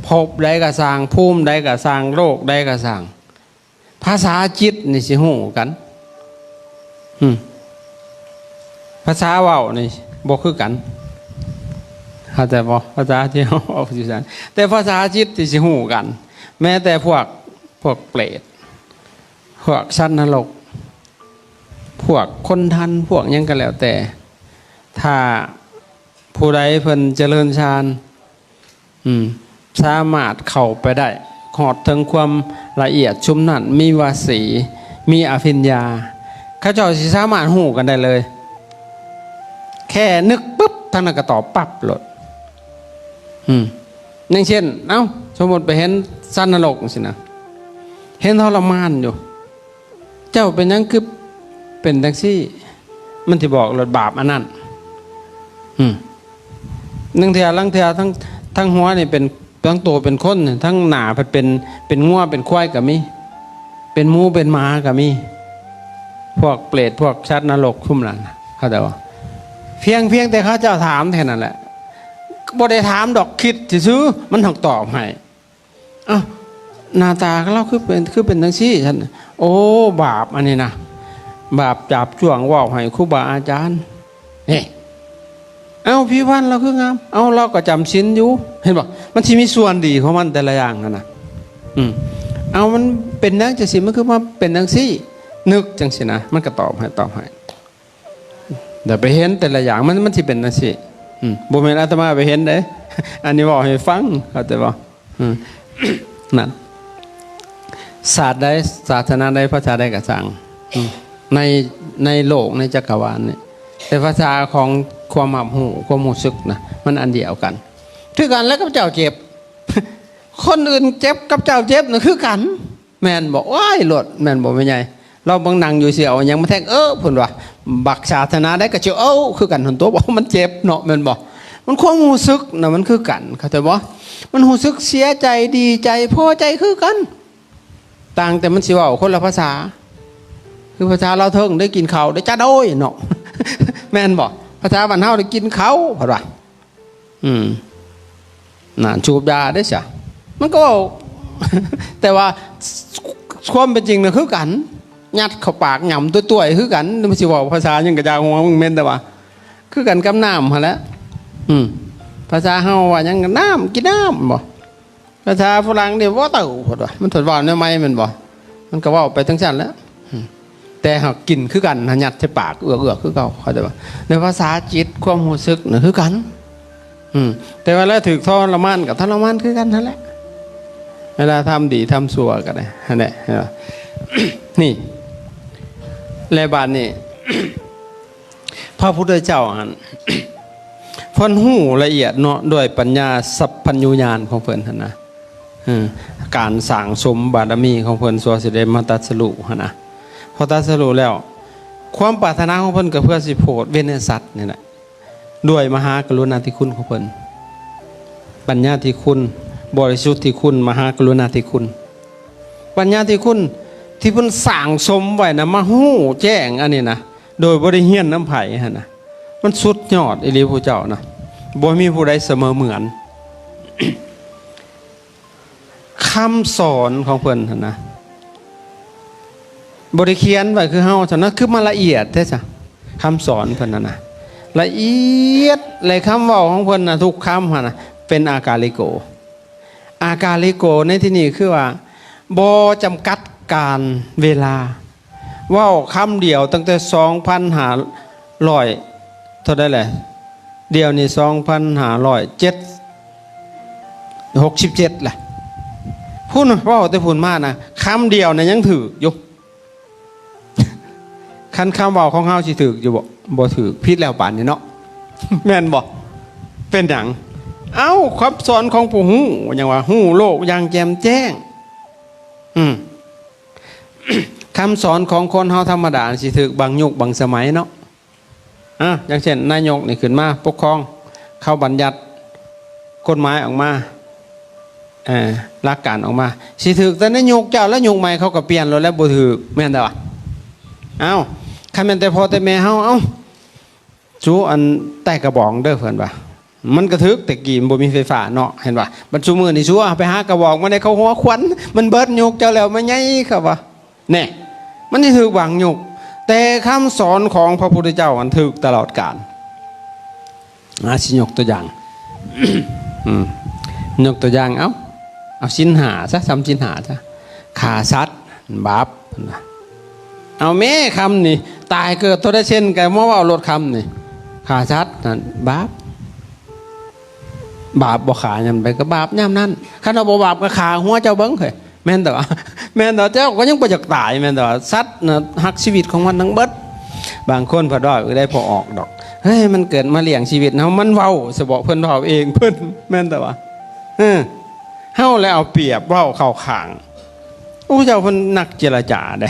ພົບໃດກໍຊ່າງ ພູມໃດກໍຊ່າງ ໂລກໃດກໍຊ່າງ ພາສາຈິດນີ້ຊິຮູ້ກັນ ອືມ ພາສາເວົ້ານີ້ບໍ່ຄືກັນ ເຂົ້າໃຈບໍ່? ພາສາທີ່ເຮົາເວົ້າຢູ່ຊັ້ນ ແຕ່ພາສາຈິດທີ່ຊິຮູ້ກັນ ແມ້ແຕ່ພວກ ພວກເປຣດ ພວກສັດນະລົກ ພວກຄົນທັນ ພວກຫຍັງກໍແລ້ວແຕ່ ຖ້າຜູ້ໃດເພິ່ນຈະເລີນຊານ ອືມ ສາມາດເຂົ້າໄປໄດ້ ຮອດເຖິງຄວາມລະອຽດຊຸມນັ້ນ ມີວະສີ ມີອະພິນຍາ ເຂົາເຈົ້າຊິສາມາດຮູ້ກັນໄດ້ເລີຍ ແຄ່ນຶກປຶບ ທາງນັ້ນກໍຕອບປັບໂລດ ອືມ ຢ່າງເຊັ່ນ ເອົ້າ ສົມມຸດໄປເຫັນສັດນະລົກຊີ້ນະ ເຫັນທໍລະມານຢູ່ ເຈົ້າເປັນຫຍັງຄືເປັນຈັ່ງຊີ້? ມັນຊິບອກໂລດບາບອັນນັ້ນ ອືມ ລາງເທື່ອ ລາງເທື່ອທັງ ທັງຫົວນີ້ເປັນ ທັງໂຕເປັນຄົນ ທັງໜ້າພັດເປັນ ເປັນງົວເປັນຄວາຍກໍມີ ເປັນໝູເປັນໝາກໍມີ ພວກເປຣດ ພວກສັດນະລົກຊຸມນັ້ນ ເຂົ້າໃຈບໍ່? ພຽງ ພຽງແຕ່ເຂົາເຈົ້າຖາມແຄ່ນັ້ນແຫຼະ ບໍ່ໄດ້ຖາມດອກ ຄິດຊື່ໆ ມັນຕ້ອງຕອບໃຫ້. ເອົ້າ ໜ້າຕາລາວຄືເປັນ ຄືເປັນຈັ່ງຊີ້ຊັ້ນ? ໂອ້ ບາບອັນນີ້ນະ ບາບຈາບຈ້ວງເວົ້າໃຫ້ຄູບາອາຈານ ນີ້ ເອົ້າ ຜິວພັນລາວຄືງາມ ເອົ້າ ລາວກໍຈຳສິນຢູ່ ເຫັນບໍ່? ມັນຊິມີສ່ວນດີຂອງມັນແຕ່ລະຢ່າງຫັ້ນນະ ອືມ ເອົ້າ ມັນເປັນຫຍັງຈັ່ງຊີ້ ມັນຄືມາເປັນຈັ່ງຊີ້? ນຶກຈັ່ງຊີ້ນະ ມັນກໍຕອບໃຫ້ ຕອບໃຫ້. ແຕ່ໄປເຫັນແຕ່ລະຢ່າງ ມັນ ມັນຊິເປັນຈັ່ງຊີ້. ອືມ ບໍ່ແມ່ນອາດຕະມາໄປເຫັນເດ້ ອັນນີ້ເວົ້າໃຫ້ຟັງ ເຂົ້າໃຈບໍ່? ອືມ ນັ້ນ ສາດໃດ ສາສະໜາໃດ ພາສາໃດກໍຊ່າງ ອືມ ໃນ ໃນໂລກ ໃນຈັກກະວານນີ້ ແຕ່ພາສາຂອງຄວາມຮັບຮູ້ ຄວາມຮູ້ສຶກນະ ມັນອັນດຽວກັນ ຄືກັນແລ້ວກັບເຈົ້າເຈັບ. ຄົນອື່ນເຈັບກັບເຈົ້າເຈັບນະຄືກັນ ແມ່ນບໍ່? ໂອ້ຍ ໂລດ ແມ່ນບໍ່ແມ່ໃຫຍ່? ລາວເບິ່ງໜັງຢູ່ ຊິເອົາຫຍັງມາແທງ ເອີ ເພິ່ນວ່າ ບັກສາສະໜາໃດກໍຊິເອົາຄືກັນຫັ້ນຕົວະ ມັນເຈັບເນາະ ແມ່ນບໍ່? ມັນຄວາມຮູ້ສຶກນະ ມັນຄືກັນ ເຂົ້າໃຈບໍ່? ມັນຮູ້ສຶກເສຍໃຈ ດີໃຈ ພໍໃຈຄືກັນ ຕ່າງແຕ່ມັນຊິເວົ້າຄົນລະພາສາ ຄືພາສາລາວເທິງໄດ້ກິນເຂົ້າ ໄດ້ຈາໂດຍເນາະ ແມ່ນບໍ່? ພາສາບ້ານເຮົາໄດ້ກິນເຂົ້າ ເພິ່ນວ່າ ອືມ ນັ້ນ ສູບຢາເດ້ຊະ ມັນກໍເວົ້າ ແຕ່ວ່າຄວາມເປັນຈິງນະຄືກັນ ຍັດເຂົ້າປາກຫຍ້ຳຕົວໆຄືກັນ ມັນຊິເວົ້າພາສາຫຍັງກະຢ່າຫົວ ມັນແມ່ນແຕ່ວ່າ ຄືກັນກັບນ້ຳຫັ້ນແຫຼະ. ອືມ ພາສາເຮົາວ່າຫຍັງ ນ້ຳ ກິນນ້ຳບໍ່? ພາສາຝຣັ່ງນີ້ water ເພິ່ນວ່າ ມັນເພິ່ນເວົ້າແນວໃໝ່ແມ່ນບໍ່? ມັນກໍເວົ້າໄປຈັ່ງຊັ້ນແຫຼະ ອືມ ແຕ່ຫາກກິນຄືກັນ ຫາຍັດໃສ່ປາກເອືອກໆຄືເກົ່າ ເຂົ້າໃຈບໍ່? ໃນພາສາຈິດ ຄວາມຮູ້ສຶກນະຄືກັນ ອືມ ແຕ່ເວລາຖືກທໍລະມານກໍທໍລະມານຄືກັນຫັ້ນແຫຼະ ເວລາທຳດີທຳຊົ່ວກໍໄດ້ຫັ້ນແຫຼະ ເຫັນບໍ່? ນີ້ ແລະບາດນີ້ ພະພຸດທະເຈົ້າຫັ້ນ ເພິ່ນຮູ້ລະອຽດເນາະ ດ້ວຍປັນຍາສັບພັນຍູຍານຂອງເພິ່ນຫັ້ນນະ ເອີ ການສ້າງສົມບາລະມີຂອງເພິ່ນ ຊົ່ວຊິໄດ້ມາຕັດສະຮູ້ຫັ້ນນະ. ພໍຕັດສະຮູ້ແລ້ວ ຄວາມປາດຖະໜາຂອງເພິ່ນກໍເພື່ອຊິໂຜດເວເນຍສັດນີ້ແຫຼະ ດ້ວຍມະຫາກະລຸນາທິຄຸນຂອງເພິ່ນ ປັນຍາທິຄຸນ ບໍລິສຸດທິຄຸນ ມະຫາກະລຸນາທິຄຸນ ປັນຍາທິຄຸນທີ່ເພິ່ນສ້າງສົມໄວ້ນະ ມາຮູ້ແຈ້ງອັນນີ້ນະ ໂດຍບໍ່ໄດ້ຮຽນນຳໃຜຫັ້ນນະ ມັນສຸດຍອດອີ່ຫຼີ ຜູ້ເຈົ້ານະ ບໍ່ມີຜູ້ໃດສະເໝີເໝືອນ. ຄຳສອນຂອງເພິ່ນຫັ້ນນະ ບໍ່ໄດ້ຂຽນໄວ້ຄືເຮົາຊັ້ນນະ ຄືມາລະອຽດແທ້ຊະ ຄຳສອນເພິ່ນຫັ້ນນະ ລະອຽດ ແລະ ຄຳເວົ້າຂອງເພິ່ນນະ ທຸກຄຳຫັ້ນນະ ເປັນອາກາລິໂກ. ອາກາລິໂກໃນທີ່ນີ້ຄືວ່າ ບໍ່ຈຳກັດການເວລາ ເວົ້າຄຳດຽວຕັ້ງແຕ່ສອງພັນຫ້າຮ້ອຍ ເທົ່າໃດແຫຼະ ດຽວນີ້ສອງພັນຫ້າຮ້ອຍເຈັດ ຫົກສິບເຈັດແຫຼະ ພຸ້ນ ເວົ້າແຕ່ພຸ້ນມານະ ຄຳດຽວນະຍັງຖືກຢູ່. ຄັນຄຳເວົ້າຂອງເຮົາຊິຖືກຢູ່ບໍ່? ບໍ່ຖືກ ຜິດແລ້ວປານນີ້ເນາະ ແມ່ນບໍ່? ເປັນຫຍັງ? ເອົ້າ ຄຳສອນຂອງຜູ້ຮູ້ ຫຍັງວ່າ ຮູ້ໂລກຢ່າງແຈ່ມແຈ້ງ ອືມ ຄຳສອນຂອງຄົນເຮົາທຳມະດາຊິຖືກບາງຍຸກບາງສະໄໝເນາະ. ອາ ຢ່າງເຊັ່ນ ນາຍົກນີ້ຂຶ້ນມາປົກຄອງ ເຂົາບັນຍັດກົດໝາຍອອກມາ ເອີ ຫຼັກການອອກມາ ຊິຖືກແຕ່ໃນຍຸກເຈົ້າ ແລະ ຍຸກໃໝ່ເຂົາກໍປ່ຽນໂລດແລ້ວ ບໍ່ຖືກ ແມ່ນແຕ່ວ່າ ເອົ້າ ຄັນແມ່ນແຕ່ພໍ່ແຕ່ແມ່ເຮົາ ເອົ້າ ສູອັນແຕ່ກະບອງເດີ ເພິ່ນວ່າ ມັນກະຖືກ ແຕ່ກີ້ມັນບໍ່ມີໄຟຟ້າເນາະ ເຫັນບໍ່? ບັດຊຸມື້ນີ້ສູເອົາໄປຫາກະບອງມາໃນເຂົາຫົວຂວັນ ມັນເບິດຍຸກເຈົ້າແລ້ວ ມາໃຫຍ່ເຂົາວ່າ ແນ່ ມັນຊິຖືກບາງຍຸກ ແຕ່ຄຳສອນຂອງພະພຸດທະເຈົ້າຫັ້ນຖືກຕະຫຼອດການ. ອາ ຊິຍົກຕົວຢ່າງ ອືມ ຍົກຕົວຢ່າງ ເອົາ ເອົາສິນຫ້າຊະ ສຳສິນຫ້າຊະ ຂ້າສັດບາບ ເພິ່ນວ່າ ເອົາແມ້ ຄຳນີ້ ຕາຍເກີດໂຕໃດເຊັ່ນ ກະມາເວົ້າໂລດ ຄຳນີ້ ຂ້າສັດນັ້ນບາບ ບາບບໍ່ຂ້າຍາມໃດກໍບາບຍາມນັ້ນ ຄັນວ່າບໍ່ບາບກໍຂ້າຫົວເຈົ້າເບິ່ງເຮີ້ຍ ແມ່ນແຕ່ວ່າ ແມ່ນແຕ່ວ່າ ເຈົ້າກໍຍັງບໍ່ຢາກຕາຍ ແມ່ນແຕ່ວ່າ ສັດນະຮັກຊີວິດຂອງມັນທັງເບິດ. ບາງຄົນເພິ່ນເວົ້າຢູ່ໄດ້ ບໍ່ອອກດອກ ເຮີ້ຍ ມັນເກີດມາລ້ຽງຊີວິດເຮົາ ມັນເວົ້າສະເບາະ ເພິ່ນເວົ້າເອງເພິ່ນ ແມ່ນແຕ່ວ່າ ເອີ ເຮົາແລະເອົາປຽບ ເວົ້າເຂົ້າຂ້າງ ໂອ້ ເຈົ້າເພິ່ນນັກເຈລະຈາເດ້.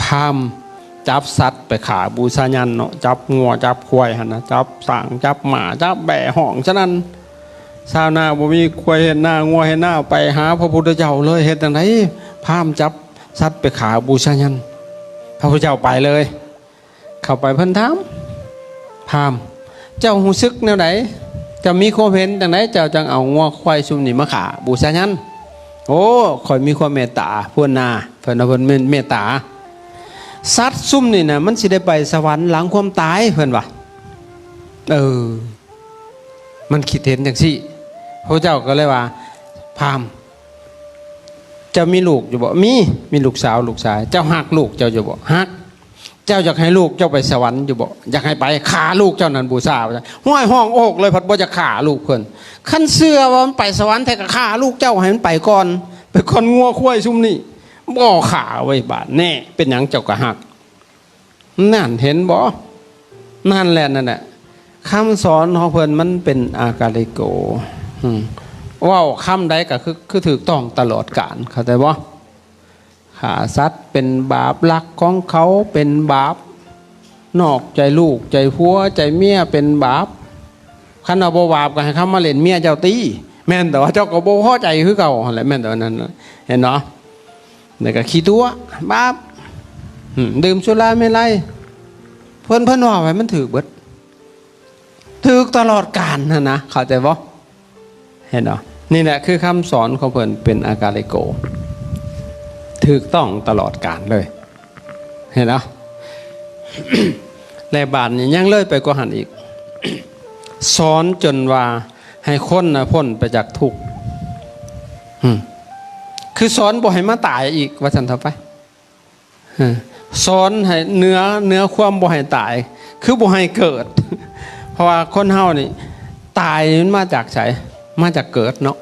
ພາມຈັບສັດໄປຂ້າບູຊາຍັນເນາະ ຈັບງົວຈັບຄວາຍຫັ້ນນະ ຈັບຊ້າງຈັບມ້າ ຈັບແບ້ຮ້ອງສະນັ້ນ ຊາວນາບໍ່ມີຄວາຍເຮັດນາ ງົວເຮັດນາ ໄປຫາພະພຸດທະເຈົ້າເລີຍ ເຮັດຈັ່ງໃດ? ພາມຈັບສັດໄປຂ້າບູຊາຍັນ ພະພຸດທະເຈົ້າໄປເລີຍ ເຂົ້າໄປເພິ່ນຖາມ ພາມ ເຈົ້າຮູ້ສຶກແນວໃດ? ເຈົ້າມີຄວາມເຫັນຈັ່ງໃດ? ເຈົ້າຈັ່ງເອົາງົວຄວາຍຊຸມນີ້ມາຂ້າບູຊາຍັນ? ໂອ້ ຂ້ອຍມີຄວາມເມດຕາ ພາວະນາ ເພິ່ນວ່າເພິ່ນເມດຕາ ສັດຊຸມນີ້ນະ ມັນຊິໄດ້ໄປສະຫວັນຫຼັງຄວາມຕາຍ ເພິ່ນວ່າ ເອີ ມັນຄິດເຫັນຈັ່ງຊີ້ ພະພຸດທະເຈົ້າກໍເລີຍວ່າ ພາມ ເຈົ້າມີລູກຢູ່ບໍ່? ມີ. ມີລູກສາວລູກຊາຍ. ເຈົ້າຮັກລູກເຈົ້າຢູ່ບໍ່? ຮັກ. ເຈົ້າຢາກໃຫ້ລູກເຈົ້າໄປສະຫວັນຢູ່ບໍ່? ຢາກໃຫ້ໄປ. ຂ້າລູກເຈົ້ານັ້ນບູຊາ. ວ່າຊັ້ນ. ຫ້ວຍ ຮ້ອງໂອກເລີຍ ພັດບໍ່ຢາກຂ້າລູກເພິ່ນ. ຄັນເຊື່ອວ່າມັນໄປສະຫວັນແທ້ ກໍຂ້າລູກເຈົ້າໃຫ້ມັນໄປກ່ອນ, ໄປກ່ອນງົວຄວາຍຊຸມນີ້. ບໍ່ຂ້າເວີຍບາດ. ແນ່ ເປັນຫຍັງເຈົ້າກໍຮັກ. ນັ້ນ ເຫັນບໍ່? ນັ້ນແຫຼະ ນັ້ນແຫຼະ ຄຳສອນຂອງເພິ່ນມັນເປັນອາກາລິໂກ. ອືມ ເວົ້າຄຳໃດກໍຄື ຄືຖືກຕ້ອງຕະຫຼອດການ. ເຂົ້າໃຈບໍ່? ຂ້າສັດເປັນບາບ, ລັກຂອງເຂົາເປັນບາບ, ນອກໃຈລູກໃຈຜົວໃຈເມຍເປັນບາບ. ຄັນວ່າບໍ່ບາບກໍໃຫ້ເຂົາມາຫຼິ້ນເມຍເຈົ້າຕິ. ແມ່ນແຕ່ວ່າເຈົ້າກໍບໍ່ພໍໃຈຄືເກົ່າຫັ້ນແຫຼະ. ແມ່ນແຕ່ວ່ານັ້ນ ເຫັນບໍ່? ແລ້ວກໍຂີ້ຕົວະ ບາບ. ອືມ ດື່ມສຸລາເມໄລ. ເພິ່ນ ເພິ່ນເວົ້າໄວ້ມັນຖືກເບິດ. ຖືກຕະຫຼອດການຫັ້ນນະ. ເຂົ້າໃຈບໍ່? ເຫັນບໍ່? ນີ້ແຫຼະຄືຄຳສອນຂອງເພິ່ນເປັນອາກາລິໂກ, ຖືກຕ້ອງຕະຫຼອດການເລີຍ. ເຫັນບໍ່? ແລະບາດນີ້ຍັງເລີຍໄປກວ່າຫັ້ນອີກ, ສອນຈົນວ່າໃຫ້ຄົນນະພົ້ນໄປຈາກທຸກ. ອືມ ຄືສອນບໍ່ໃຫ້ມາຕາຍອີກ ວ່າຊັ້ນເຖາະໄປ. ເອີ ສອນໃຫ້ເໜືອ ເໜືອຄວາມບໍ່ໃຫ້ຕາຍ ຄືບໍ່ໃຫ້ເກີດ. ເພາະວ່າຄົນເຮົານີ້ ຕາຍນີ້ມັນມາຈາກໃສ? ມາຈາກເກີດເນາະ.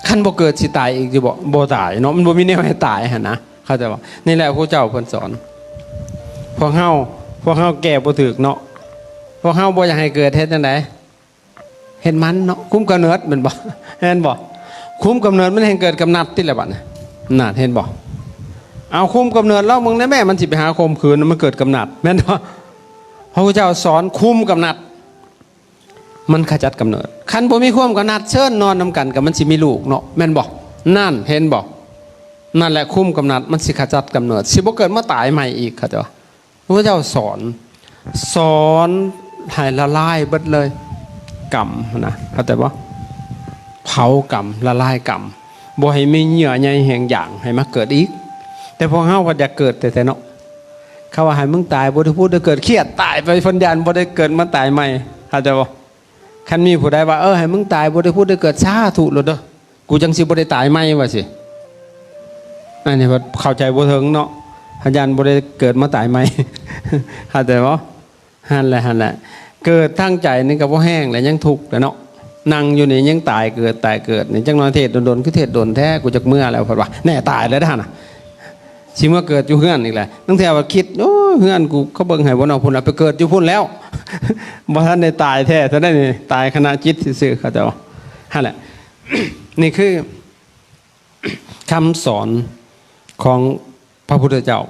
ຄັນບໍ່ເກີດຊິຕາຍອີກຢູ່ບໍ່? ບໍ່ຕາຍເນາະ, ມັນບໍ່ມີແນວໃຫ້ຕາຍຫັ້ນນະ. ເຂົ້າໃຈບໍ່? ນີ້ແຫຼະຜູ້ເຈົ້າເພິ່ນສອນພວກເຮົາ. ພວກເຮົາແກ້ບໍ່ຖືກເນາະ. ພວກເຮົາບໍ່ຢາກໃຫ້ເກີດ ເຮັດຈັ່ງໃດ? ເຮັດໝັນເນາະ, ຄຸມກຳເນີດແມ່ນບໍ່? ແມ່ນບໍ່? ຄຸມກຳເນີດ ມັນແຮ່ງເກີດກຳນັດຕິລະບາດນະ. ນັ້ນ ເຫັນບໍ່? ເອົາ ຄຸມກຳເນີດລາວເບິ່ງແດ່ແມ້, ມັນຊິໄປຫາຂົ່ມຂືນ ມັນເກີດກຳນັດ ແມ່ນບໍ່? ພະພຸດທະເຈົ້າສອນຄຸມກຳນັດ ມັນຂະຈັດກຳເນີດ. ຄັນບໍ່ມີຄວາມກຳນັດ ເຊີນນອນນຳກັນ ກໍມັນຊິມີລູກເນາະ ແມ່ນບໍ່? ນັ້ນ ເຫັນບໍ່? ນັ້ນແຫຼະ ຄຸມກຳນັດ ມັນຊິຂະຈັດກຳເນີດ ຊິບໍ່ເກີດມາຕາຍໃໝ່ອີກ. ເຂົ້າໃຈບໍ່? ພະພຸດທະເຈົ້າສອນ ສອນໃຫ້ລະລາຍເບິດເລີຍ ກຳນະ. ເຂົ້າໃຈບໍ່? ເຜົາກຳ ລະລາຍກຳ ບໍ່ໃຫ້ມີເຍື່ອໃຍແຮງຢາກໃຫ້ມາເກີດອີກ. ແຕ່ພວກເຮົາກໍຢາກເກີດແທ້ໆເນາະ. ເຂົາວ່າໃຫ້ມຶງຕາຍ ບໍ່ໄດ້ຜຸດໄດ້ເກີດ, ຄຽດຕາຍໄປ ເພິ່ນຢ້ານບໍ່ໄດ້ເກີດມາຕາຍໃໝ່. ເຂົ້າໃຈບໍ່? ຄັນມີຜູ້ໃດວ່າ ເອີ ໃຫ້ມຶງຕາຍ ບໍ່ໄດ້ຜຸດໄດ້ເກີດ, ສາທຸໂລດເດີ, ກູຈັ່ງຊິບໍ່ໄດ້ຕາຍໃໝ່ ວ່າຊີ້. ອັນນີ້ເຂົ້າໃຈບໍ່ເຖິງເນາະ, ຢ້ານບໍ່ໄດ້ເກີດມາຕາຍໃໝ່. ເຂົ້າໃຈບໍ່? ຫັ້ນແຫຼະ ຫັ້ນແຫຼະ. ເກີດທາງໃຈນີ້ກໍບໍ່ແຮງແຫຼະ, ຍັງທຸກແຫຼະເນາະ. ນັ່ງຢູ່ນີ້ຍັງຕາຍເກີດ ຕາຍເກີດນີ້, ຈັກໜ່ອຍເທດດົນໆ ຄືເທດດົນແທ້, ກູຈັກເມືອແລ້ວ. ເພິ່ນວ່າ ແນ່ ຕາຍແລ້ວຫັ້ນນະ, ຊິມາເກີດຢູ່ເຮືອນອີກແຫຼະ. ລາງເທື່ອວ່າຄິດ ໂອ້ຍ ເຮືອນກູເຂົາເບິ່ງໃຫ້ບໍ່ເນາະ, ພຸ້ນລະ ໄປເກີດຢູ່ພຸ້ນແລ້ວ. ບໍ່ທັນໄດ້ຕາຍແທ້ ເທົ່ານັ້ນນີ້, ຕາຍຂະນະຈິດຊື່ໆ. ເຂົາເຈົ້າ ຫັ້ນແຫຼະ. ນີ້ຄືຄຳສອນຂອງພະພຸດທະເຈົ້າ.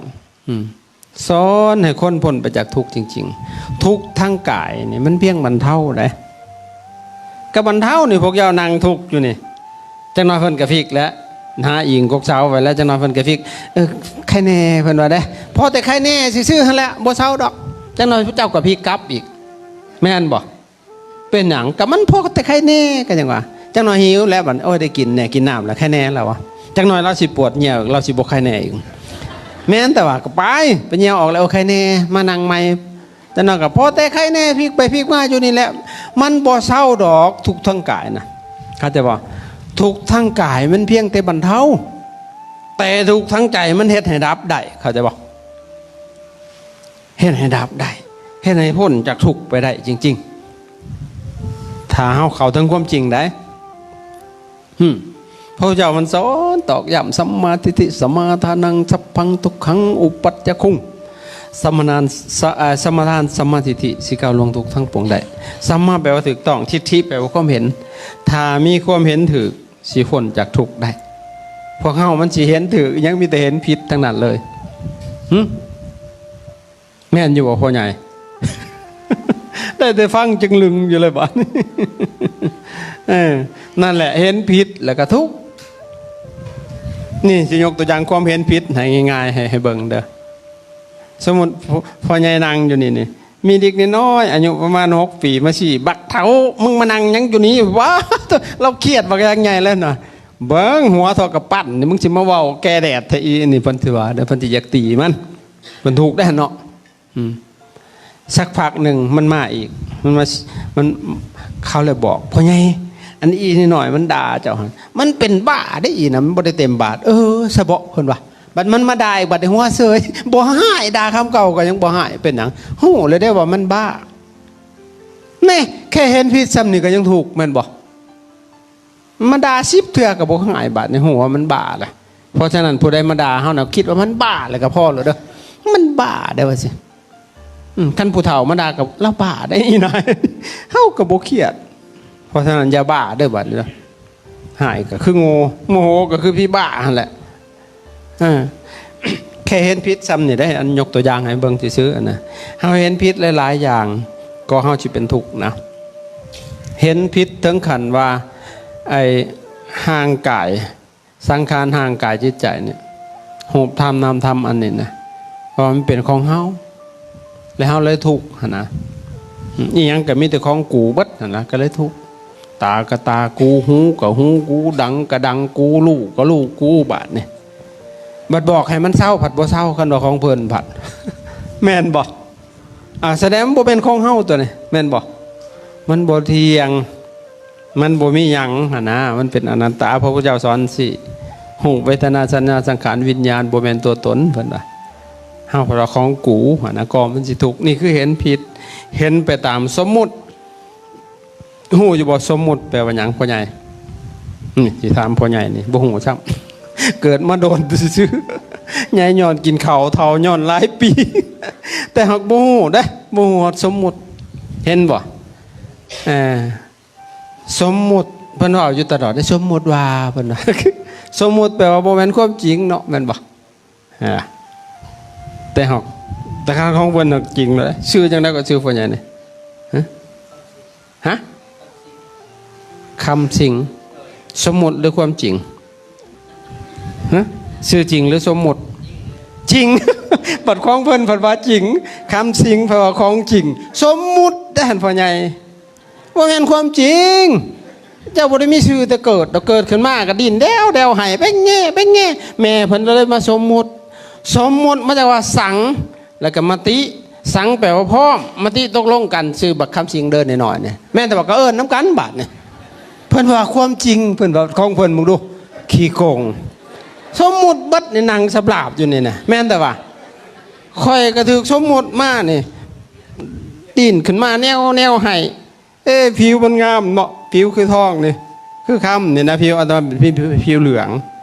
ອືມ ສອນໃຫ້ຄົນພົ້ນໄປຈາກທຸກຈິງໆ. ທຸກທາງກາຍນີ້ມັນພຽງບັນເທົາໃດ໋. ກໍບັນເທົານີ້, ພວກເຈົ້ານັ່ງທຸກຢູ່ນີ້, ຈັກໜ່ອຍເພິ່ນກໍພິກແລ້ວ, ຫາອີງກົກເສົາໄວ້ແລ້ວ, ຈັກໜ່ອຍເພິ່ນກໍພິກ. ເອີ ໄຄແນ່ ເພິ່ນວ່າເດ້, ພໍແຕ່ໄຄແນ່ຊື່ໆຫັ້ນແຫຼະ, ບໍ່ເຊົາດອກ. ຈັກໜ່ອຍເຈົ້າກໍພິກກັບອີກ, ແມ່ນບໍ່? ເປັນຫຍັງ? ກໍມັນພໍແຕ່ໄຄແນ່ ກໍຍັງວ່າ. ຈັກໜ່ອຍຫິວແລ້ວບັດ, ໂອ້ຍ ໄດ້ກິນແນ່ ກິນນ້ຳແລ້ວ ໄຄແນ່ແລ້ວວະ. ຈັກໜ່ອຍລາວຊິປວດຍ່ຽວ, ລາວຊິບໍ່ໄຄແນ່ອີກ. ແມ່ນແຕ່ວ່າກໍໄປ ໄປຍ່ຽວອອກແລ້ວ, ໂອ້ ໄຄແນ່, ມານັ່ງໃໝ່. ຈັກໜ່ອຍກໍພໍແຕ່ໄຄແນ່, ພິກໄປພິກມາຢູ່ນີ້ແຫຼະ, ມັນບໍ່ເຊົາດອກ ທຸກທາງກາຍນະ. ເຂົ້າໃຈບໍ່? ທຸກທາງກາຍມັນພຽງແຕ່ບັນເທົາ, ແຕ່ທຸກທາງໃຈມັນເຮັດໃຫ້ດັບໄດ້. ເຂົ້າໃຈບໍ່? ເຮັດໃຫ້ດັບໄດ້, ເຮັດໃຫ້ພົ້ນຈາກທຸກໄປໄດ້ຈິງໆ ຖ້າເຮົາເຂົ້າເຖິງຄວາມຈິງໄດ໋. ຫຶ ພະເຈົ້າມັນສອນຕອກຢ້ຳ ສັມມາທິດຖິ ສະມາທານັງ ສັບພັງ ທຸກຂັງ ອຸປັດຈະຄຸງ ສະມະນານ ສະ ເອີ ສະມາທານ ສຳມາທິດຖິ ຊິກ້າວລ່ວງທຸກທັງປວງໄດ້. ສຳມາແປວ່າຖືກຕ້ອງ, ທິດຖິແປວ່າຄວາມເຫັນ. ຖ້າມີຄວາມເຫັນຖືກ ຊິພົ້ນຈາກທຸກໄດ້. ພວກເຮົາມັນຊິເຫັນຖືກຫຍັງ? ມີແຕ່ເຫັນຜິດທັງນັ້ນເລີຍ. ຫຶ ແມ່ນຢູ່ບໍ່ພໍ່ໃຫຍ່? ໄດ້ແຕ່ຟັງຈຶ່ງລຶງຢູ່ເລີຍບາດນີ້. ເອີ ນັ້ນແຫຼະ ເຫັນຜິດແລ້ວກໍທຸກ. ນີ້ຊິຍົກຕົວຢ່າງຄວາມເຫັນຜິດໃຫ້ງ່າຍໆ ໃຫ້ ໃຫ້ເບິ່ງເດີ. ສົມມຸດ ພໍ່ ພໍ່ໃຫຍ່ນັ່ງຢູ່ນີ້ນີ້ ມີເດັກນ້ອຍອາຍຸປະມານຫົກປີມາຊີ້ ບັກເຖົ້າ ມຶງມານັ່ງຫຍັງຢູ່ນີ້ວະ? ລາວຄຽດບັກຢ່າງໃຫຍ່ແລ້ວນະ. ເບິ່ງຫົວທໍ່ກະປັ້ນນີ້ ມຶງຊິມາເວົ້າແກ່ແດດແທ້ອີ່ນີ້. ເພິ່ນຊິວ່າເດີ ເພິ່ນຊິຢາກຕີມັນ, ເພິ່ນຖືກໄດ້ຫັ້ນເນາະ. ອືມ ສັກພັກໜຶ່ງມັນມາອີກ, ມັນມາ ມັນ ເຂົາເລີຍບອກ ພໍ່ໃຫຍ່ ອັນອີນີ້ໜ້ອຍມັນດ່າເຈົ້າຫັ້ນ ມັນເປັນບ້າເດ້ອີນະ ມັນບໍ່ໄດ້ເຕັມບາດ. ເອີ ສະເບາະ ເພິ່ນວ່າ. ບັດມັນມາດ່າອີກ ບັດນີ້ຫົວເສີຍ ບໍ່ຮ້າຍ ດ່າຄຳເກົ່າກໍຍັງບໍ່ຮ້າຍ. ເປັນຫຍັງ? ຮູ້ແລ້ວເດ້ວ່າມັນບ້າ. ແນ່ ແຄ່ເຫັນຜິດຊ່ຳນີ້ກໍຍັງທຸກ ແມ່ນບໍ່? ມາດ່າສິບເທື່ອກໍບໍ່ຫາຍ ບາດນີ້ຮູ້ວ່າມັນບ້າລະ. ເພາະສະນັ້ນ ຜູ້ໃດມາດ່າເຮົານະ ຄິດວ່າມັນບ້າແລ້ວກໍພໍໂລດເດີ. ມັນບ້າໄດ໋ວ່າຊີ້. ອືມ ຄັນຜູ້ເຖົ້າມາດ່າກໍ ລາວບ້າໄດ໋ອີນາຍ. ເຮົາກໍບໍ່ຄຽດ. ເພາະສະນັ້ນ ຢ່າບ້າເດີ ບາດນີ້ເດີ. ຮ້າຍກໍຄືໂງ່ ໂມໂຫກໍຄືຜີບ້າຫັ້ນແຫຼະ. ເອີ ແຄ່ເຫັນຜິດຊ່ຳນີ້ເດ້ ອັນຍົກຕົວຢ່າງໃຫ້ເບິ່ງຊື່ໆ ອັນນະ ເຮົາເຫັນຜິດຫຼາຍໆຢ່າງ ກໍເຮົາຊິເປັນທຸກນະ. ເຫັນຜິດເຖິງຂັ້ນວ່າ ໄອ້ຮ່າງກາຍ ສັງຂານຮ່າງກາຍຈິດໃຈນີ້ ຮູບທຳນາມທຳອັນນີ້ນະ ວ່າມັນເປັນຂອງເຮົາ ແລ້ວເຮົາເລີຍທຸກຫັ້ນນະ. ອີ່ຫຍັງກໍມີແຕ່ຂອງກູເບິດຫັ້ນນະ ກໍເລີຍທຸກ. ຕາກໍຕາກູ ຫູກໍຫູກູ ດັງກໍດັງກູ ຮູ້ກໍຮູ້ກູ ບາດນີ້. ບັດບອກໃຫ້ມັນເຊົາ ພັດບໍ່ເຊົາ ຄັນວ່າຂອງເພິ່ນພັດ ແມ່ນບໍ່? ອາ ສະແດງມັນບໍ່ແມ່ນຂອງເຮົາຕົວນີ້ ແມ່ນບໍ່? ມັນບໍ່ທ່ຽງ ມັນບໍ່ມີຫຍັງຫັ້ນນະ ມັນເປັນອະນັດຕາ. ພະພຸດທະເຈົ້າສອນຊີ້ ຮູບ ເວທະນາ ສັນຍາ ສັງຂານ ວິນຍານ ບໍ່ແມ່ນຕົວຕົນ ເພິ່ນວ່າ. ເຮົາເພາະວ່າຂອງກູຫັ້ນນະ ກໍມັນຊິທຸກ. ນີ້ຄືເຫັນຜິດ ເຫັນໄປຕາມສົມມຸດ. ຮູ້ຢູ່ບໍ່ ສົມມຸດແປວ່າຫຍັງ ພໍ່ໃຫຍ່? ນີ້ຊິຖາມພໍ່ໃຫຍ່ນີ້ ບໍ່ຮູ້ຊ້ຳ. ເກີດມາໂດນຊື່ໆ ໃຫຍ່ຍ້ອນກິນເຂົ້າ ເຖົ້າຍ້ອນຫຼາຍປີ ແຕ່ຫາກບໍ່ຮູ້ເດ້ ບໍ່ຮູ້ຮອດສົມມຸດ. ເຫັນບໍ່? ເອີ ສົມມຸດ ເພິ່ນເວົ້າຢູ່ຕະຫຼອດເດ້ ສົມມຸດວ່າ ເພິ່ນວ່າ. ສົມມຸດແປວ່າບໍ່ແມ່ນຄວາມຈິງເນາະ ແມ່ນບໍ່? ອ່າ ແຕ່ເຮົາ ແຕ່ຂອງເພິ່ນໜັກຈິງເລີຍ. ຊື່ຈັ່ງໃດກໍຊື່ພໍ່ໃຫຍ່ນີ້? ຮະ? ຮະ? ຄຳສິງ ສົມມຸດຫຼືຄວາມຈິງ? ຮະ? ຊື່ຈິງຫຼືສົມມຸດ? ຈິງ. ບັດຂອງເພິ່ນ ເພິ່ນວ່າຈິງ. ຄຳສິງ ເພິ່ນວ່າຂອງຈິງ. ສົມມຸດເດ້ຫັ້ນ ພໍ່ໃຫຍ່. ບໍ່ແມ່ນຄວາມຈິງ. ເຈົ້າບໍ່ໄດ້ມີຊື່ແຕ່ເກີດດອກ ເກີດຂຶ້ນມາກໍດີ້ນແດວໆ ໄຫ້ແປ້ງແງ່ແປ້ງແງ່. ແມ່ເພິ່ນກໍເລີຍມາສົມມຸດ ສົມມຸດມາຈາກວ່າສັງ ແລ້ວກໍມະຕິ. ສັງແປວ່າພ້ອມ ມະຕິຕົກລົງກັນ. ຊື່ບັກຄຳສິງເດີນ້ອຍໆນີ້ ແມ່ນແຕ່ວ່າກໍເອີ້ນນຳກັນບາດນີ້. ເພິ່ນວ່າຄວາມຈິງ ເພິ່ນວ່າຂອງເພິ່ນ ເບິ່ງດູ ຂີ້ໂກງ. ສົມມຸດເບິດນີ້ ນັ່ງສະບາບຢູ່ນີ້ນະ ແມ່ນແຕ່ວ່າ ຂ້ອຍກໍຖືກສົມມຸດມານີ້ ດີ້ນຂຶ້ນມາແນວ ແນວໄຫ້. ເອີ ຜິວມັນງາມເນາະ ຜິວຄືທອງນີ້ ຄືຄຳນີ້ນະ ຜິວອັນນັ້ນເປັນຜິວ ຜິວເຫຼືອງ.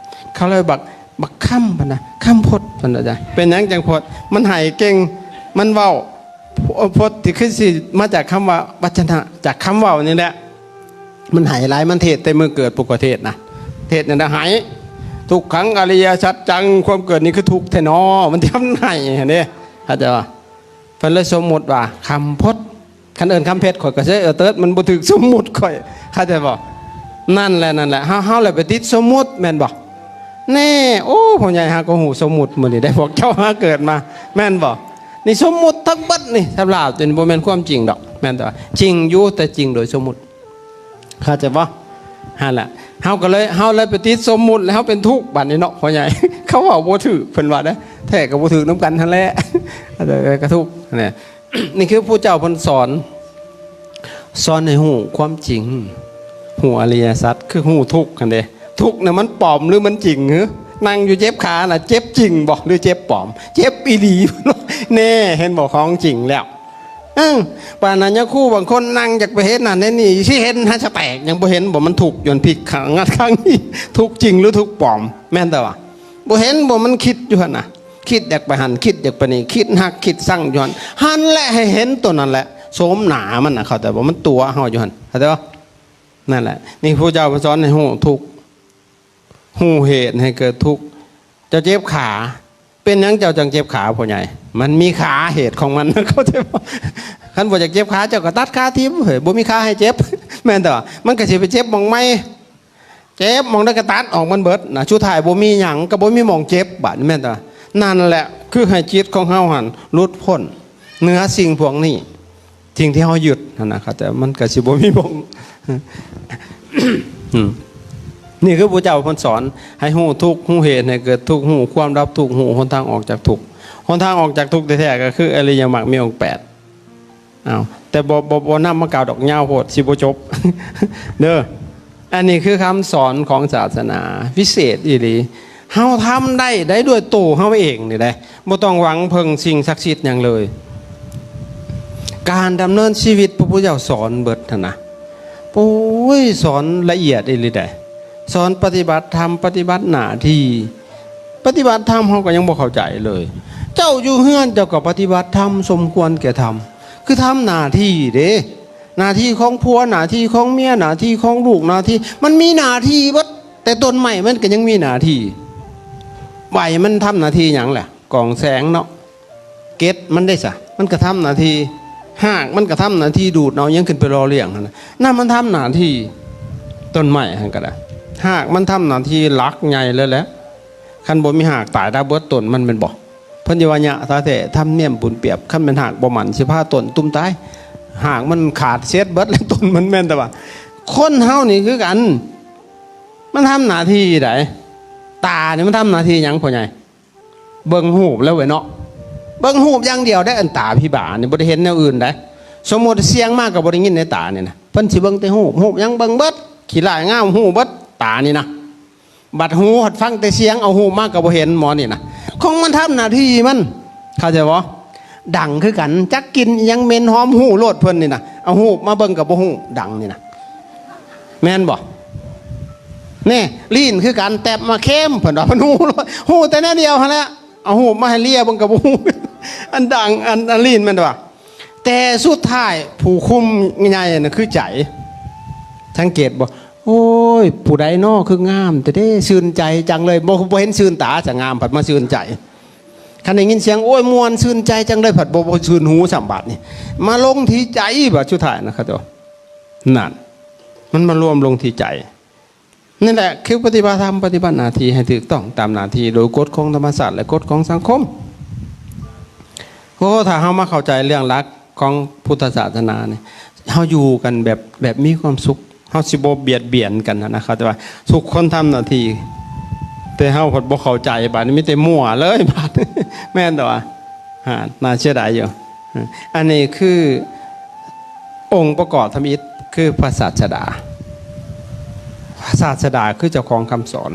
ເຂົາເລີຍບັກ ບັກຄຳ ເພິ່ນນະ ຄຳພົດ ເພິ່ນວ່າ. ເປັນຫຍັງຈັ່ງພົດ? ມັນໄຫ້ເກັ່ງ ມັນເວົ້າ ພົດທີ່ຄືຊິມາຈາກຄຳວ່າວັດຈະນະ ຈາກຄຳເວົ້ານີ້ແຫຼະ. ມັນໄຫ້ຫຼາຍ ມັນເທດແຕ່ມື້ເກີດ ຜູ້ກໍເທດນະ ເທດນັ້ນນະໄຫ້ ທຸກຂັງອະລິຍະສັດຈັງ ຄວາມເກີດນີ້ຄືທຸກແທ້ນໍ ມັນຈະ ມັນໄຫ້ຫັ້ນເດ້ ເຂົ້າໃຈບໍ່? ເພິ່ນເລີຍສົມມຸດວ່າຄຳພົດ. ຄັນເອີ້ນຄຳເພັດ ຂ້ອຍກໍຊິເອີ້ນເຕີດ ມັນບໍ່ຖືກສົມມຸດຂ້ອຍ ເຂົ້າໃຈບໍ່? ນັ້ນແຫຼະ ນັ້ນແຫຼະ ເຮົາ ເຮົາແຫຼະໄປຕິດສົມມຸດ ແມ່ນບໍ່? ແນ່ ໂອ້ ພໍ່ໃຫຍ່ຫາກໍຮູ້ສົມມຸດມື້ນີ້ໄດ້ ພວກເຈົ້າຫາເກີດມາ ແມ່ນບໍ່? ນີ້ສົມມຸດທັງເບິດນີ້ ສຳລັບຕົວນີ້ບໍ່ແມ່ນຄວາມຈິງດອກ ແມ່ນແຕ່ວ່າຈິງຢູ່ ແຕ່ຈິງໂດຍສົມມຸດ ເຂົ້າໃຈບໍ່? ຫັ້ນແຫຼະ ເຮົາກໍເລີຍ ເຮົາເລີຍໄປຕິດສົມມຸດ ແລ້ວເຮົາເປັນທຸກບາດນີ້ເນາະ ພໍ່ໃຫຍ່. ເຂົາເວົ້າບໍ່ຖືກ ເພິ່ນວ່າເດ້ ແທ້ກໍບໍ່ຖືກນຳກັນຫັ້ນແຫຼະ ແຕ່ກໍທຸກນະ. ນີ້ຄືຜູ້ເຈົ້າເພິ່ນສອນ ສອນໃຫ້ຮູ້ຄວາມຈິງ ຮູ້ອະລິຍະສັດ ຄືຮູ້ທຸກຫັ້ນເດ້. ທຸກນະມັນປອມຫຼືມັນຈິງ? ນາງຢູ່ເຈັບຂານະ ເຈັບຈິງບໍ່ ຫຼືເຈັບປອມ? ເຈັບອີ່ຫຼີ. ແນ່ ເຫັນບໍ່ ຂອງຈິງແລ້ວ. ເອີ ປານນັ້ນຍາຄູບາງຄົນນັ່ງຢາກໄປເຮັດນັ້ນເຮັດນີ້ ຊິເຫັນຫາສະແຕກ ຍັງບໍ່ເຫັນບໍ່ ມັນທຸກຢູ່ຫັ້ນ ພິກຂ້າງນັ້ນຂ້າງນີ້. ທຸກຈິງຫຼືທຸກປອມ? ແມ່ນແຕ່ວ່າ ບໍ່ເຫັນບໍ່ ມັນຄິດຢູ່ຫັ້ນນະ ຄິດຢາກໄປຫັ້ນ ຄິດຢາກໄປນີ້ ຄິດຮັກຄິດຊັງຢູ່ຫັ້ນ. ຫັ້ນແຫຼະໃຫ້ເຫັນໂຕນັ້ນແຫຼະ ໂສມໜ້າມັນນະ ເຂົ້າໃຈບໍ່? ມັນຕົວະເຮົາຢູ່ຫັ້ນ ເຂົ້າໃຈບໍ່? ນັ້ນແຫຼະ ນີ້ຜູ້ເຈົ້າເພິ່ນສອນໃຫ້ຮູ້ທຸກ ຮູ້ເຫດໃຫ້ເກີດທຸກ. ເຈົ້າເຈັບຂາ ເປັນຫຍັງເຈົ້າຈັ່ງເຈັບຂາ ພໍ່ໃຫຍ່? ມັນມີຂາເຫດຂອງມັນ ເຂົ້າໃຈບໍ່? ຄັນບໍ່ຢາກເຈັບຂາ ເຈົ້າກໍຕັດຂາຖິ້ມ ເຮີ້ຍ ບໍ່ມີຂາໃຫ້ເຈັບ ແມ່ນແຕ່ວ່າ ມັນກໍຊິໄປເຈັບໝ່ອງໃໝ່ ເຈັບໝ່ອງໃດກໍຕັດອອກມັນເບິດນະ ສຸດທ້າຍບໍ່ມີຫຍັງ ກໍບໍ່ມີໝ່ອງເຈັບບາດນີ້ ແມ່ນຕະ? ນັ້ນແຫຼະ ຄືໃຫ້ຈິດຂອງເຮົາຫັ້ນຫຼຸດພົ້ນເໜືອສິ່ງພວກນີ້ ສິ່ງທີ່ເຮົາຍຶດຫັ້ນນະ ເຂົ້າໃຈ? ມັນກໍຊິບໍ່ມີໝ່ອງ ອືມ ນີ້ຄືພະເຈົ້າເພິ່ນສອນໃຫ້ຮູ້ທຸກ ຮູ້ເຫດໃຫ້ເກີດທຸກ ຮູ້ຄວາມດັບທຸກ ຮູ້ຫົນທາງອອກຈາກທຸກ. ຫົນທາງອອກຈາກທຸກແທ້ໆ ກໍຄືອະລິຍະມັກມີອົງແປດ. ອ້າວ ແຕ່ບໍ່ ບໍ່ ບໍ່ນຳມາກ່າວດອກ ຍາວໂພດ ຊິບໍ່ຈົບເດີ. ອັນນີ້ຄືຄຳສອນຂອງສາສະໜາ ວິເສດອີ່ຫຼີ. ເຮົາທຳໄດ້ ໄດ້ດ້ວຍໂຕເຮົາເອງນີ້ແຫຼະ, ບໍ່ຕ້ອງຫວັງເພິ່ງສິ່ງສັກສິດຫຍັງເລີຍ. ການດຳເນີນຊີວິດ ພະພຸດທະເຈົ້າສອນເບິດຫັ້ນນະ. ໂອ້ຍ ສອນລະອຽດອີ່ຫຼີໃດ໋. ສອນປະຕິບັດທຳ, ປະຕິບັດໜ້າທີ່. ປະຕິບັດທຳເຮົາກໍຍັງບໍ່ເຂົ້າໃຈເລີຍ. ເຈົ້າຢູ່ເຮືອນເຈົ້າກໍປະຕິບັດທຳສົມຄວນແກ່ທຳ, ຄືທຳໜ້າທີ່ເດ້. ໜ້າທີ່ຂອງຜົວ, ໜ້າທີ່ຂອງເມຍ, ໜ້າທີ່ຂອງລູກ, ໜ້າທີ່, ມັນມີໜ້າທີ່ເບິດ, ແຕ່ຕົ້ນໄມ້ມັນກໍຍັງມີໜ້າທີ່. ໃບມັນທຳໜ້າທີ່ຫຍັງລະ? ກອງແສງເນາະ. ເກັດມັນເດ້ສະ? ມັນກໍທຳໜ້າທີ່. ຮາກມັນກໍທຳໜ້າທີ່ດູດເອົາຫຍັງຂຶ້ນໄປຫຼໍ່ລ້ຽງຫັ້ນນະ. ນັ້ນມັນທຳໜ້າທີ່. ຕົ້ນໄມ້ຫັ້ນກໍໄດ້. ຮາກມັນທຳໜ້າທີ່ຫຼັກໃຫຍ່ເລີຍແຫຼະ. ຄັນບໍ່ມີຮາກຕາຍຕາເບິດຕົ້ນມັນແມ່ນບໍ່? ເພິ່ນຊິວ່າຍະຕາແທ້ ທຳນຽມປຸນປຽບ, ຄັນແມ່ນຮາກບໍ່ໝັ້ນ ຊິພາຕົ້ນຕຸ່ມຕາຍ. ຮາກມັນຂາດເສດເບິດແລ້ວຕົ້ນມັນແມ່ນແຕ່ວ່າ. ຄົນເຮົານີ້ຄືກັນ, ມັນທຳໜ້າທີ່ໃດ? ຕານີ້ມັນທຳໜ້າທີ່ຫຍັງ ພໍ່ໃຫຍ່? ເບິ່ງຮູບແລ້ວເວີຍເນາະ, ເບິ່ງຮູບຢ່າງດຽວໄດ້. ອັນຕາຜີບານີ້ບໍ່ໄດ້ເຫັນແນວອື່ນໃດ. ສົມມຸດສຽງມາກໍບໍ່ໄດ້ຍິນໃນຕານີ້ນະ, ເພິ່ນຊິເບິ່ງແຕ່ຮູບ, ຮູບຫຍັງເບິ່ງເບິດ, ຂີ້ຮ້າຍງາມຮູ້ເບິດ, ຕານີ້ນະ. ບັດຫູພັດຟັງແຕ່ສຽງ, ເອົາຮູບມາກໍບໍ່ເຫັນໝໍນີ້ນະ. ຂອງມັນທຳໜ້າທີ່ມັນ, ເຂົ້າໃຈບໍ່? ດັງຄືກັນ, ຈັກກິ່ນອີ່ຫຍັງເໝັນຫອມຮູ້ໂລດເພິ່ນນີ້ນະ, ເອົາຮູບມາເບິ່ງກໍບໍ່ຮູ້, ດັງນີ້ນະ. ແມ່ນບໍ່? ນີ້ ລີ້ນຄືກັນ, ແຕັບມາເຄັມ, ເພິ່ນວ່າເພິ່ນຮູ້ໂລດ, ຮູ້ແຕ່ແນວດຽວຫັ້ນແຫຼະ. ເອົາຮູບມາໃຫ້ເລຍເບິ່ງກໍບໍ່ຮູ້, ອັນດັງ ອັນ ອັນລີ້ນແມ່ນບໍ່? ແຕ່ສຸດທ້າຍຜູ້ຄຸມໃຫຍ່ນະຄືໃຈ. ສັງເກດບໍ່? ໂອ້ຍ ຜູ້ໃດນໍຄືງາມແທ້ເດ້, ຊື່ນໃຈຈັງເລີຍ. ບໍ່ ບໍ່ເຫັນຊື່ນຕາ ສະງາມ ພັດມາຊື່ນໃຈ. ຄັນໄດ້ຍິນສຽງ ໂອ້ຍ ມ່ວນຊື່ນໃຈຈັງເລີຍ, ພັດບໍ່ ບໍ່ຊື່ນຫູຊ້ຳບາດນີ້. ມາລົງທີ່ໃຈ ບາດສຸດທ້າຍນະ ເຂົາເຈົ້າ. ນັ້ນ ມັນມາລວມລົງທີ່ໃຈ. ນັ້ນແຫຼະ ຄືປະຕິບັດທຳ, ປະຕິບັດໜ້າທີ່ໃຫ້ຖືກຕ້ອງຕາມໜ້າທີ່ ໂດຍກົດຂອງທຳມະຊາດ ແລະ ກົດຂອງສັງຄົມ. ໂອ້ ຖ້າເຮົາມາເຂົ້າໃຈເລື່ອງຫຼັກຂອງພຸດທະສາສະໜານີ້, ເຮົາຢູ່ກັນແບບ ແບບມີຄວາມສຸກ, ເຮົາຊິບໍ່ບຽດບຽນກັນນະ. ເຂົາຈະວ່າທຸກຄົນທຳໜ້າທີ່, ແຕ່ເຮົາພັດບໍ່ເຂົ້າໃຈ, ບາດນີ້ມີແຕ່ມົ້ວເລີຍ, ບາດ ແມ່ນແຕ່ວ່າ ຫາ ໜ້າເສຍດາຍຢູ່. ອັນນີ້ຄືອົງປະກອບທຳອິດ ຄືພະສາດສະດາ. ພະສາດສະດາຄືເຈົ້າຂອງຄຳສອນ.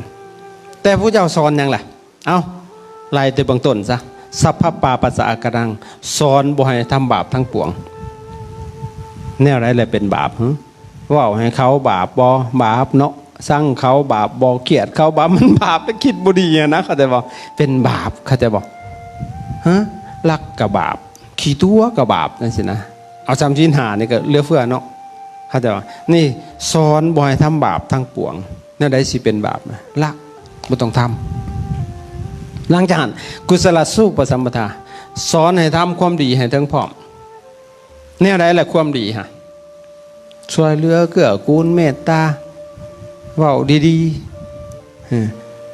ແຕ່ຜູ້ເຈົ້າສອນຫຍັງລະ? ເອົ້າ ໄລ່ແຕ່ເບື້ອງຕົ້ນຊະ. ສັບພະປາປັດສະອາກະຕັງ, ສອນບໍ່ໃຫ້ທຳບາບທັງປວງ. ແນວໃດແຫຼະເປັນບາບ? ຫຶ? ເວົ້າໃຫ້ເຂົາບາບບໍ່? ບາບເນາະ. ຊັງເຂົາບາບບໍ່? ກຽດເຂົາບາບ? ມັນບາບ, ໄປຄິດບໍ່ດີຫັ້ນນະ, ເຂົ້າໃຈບໍ່? ເປັນບາບ, ເຂົ້າໃຈບໍ່? ຮະ? ລັກກະບາບ, ຂີ້ຕົວະກະບາບ, ຈັ່ງຊີ້ນະ. ເອົາສາມສິນຫ້ານີ້ກໍເຫຼືອເຟືອເນາະ, ເຂົ້າໃຈບໍ່? ນີ້ສອນບໍ່ໃຫ້ທຳບາບທັງປວງ. ແນວໃດຊິເປັນບາບນະ? ລະ, ບໍ່ຕ້ອງທຳ. ຫຼັງຈາກນັ້ນ ກຸສະລະສູປະສຳປະທາ, ສອນໃຫ້ທຳຄວາມດີໃຫ້ເຖິງພ້ອມ. ແນວໃດລະຄວາມດີຫະ? ຊ່ວຍເຫຼືອເກື້ອກູນເມດຕາ, ເວົ້າດີໆ. ເອີ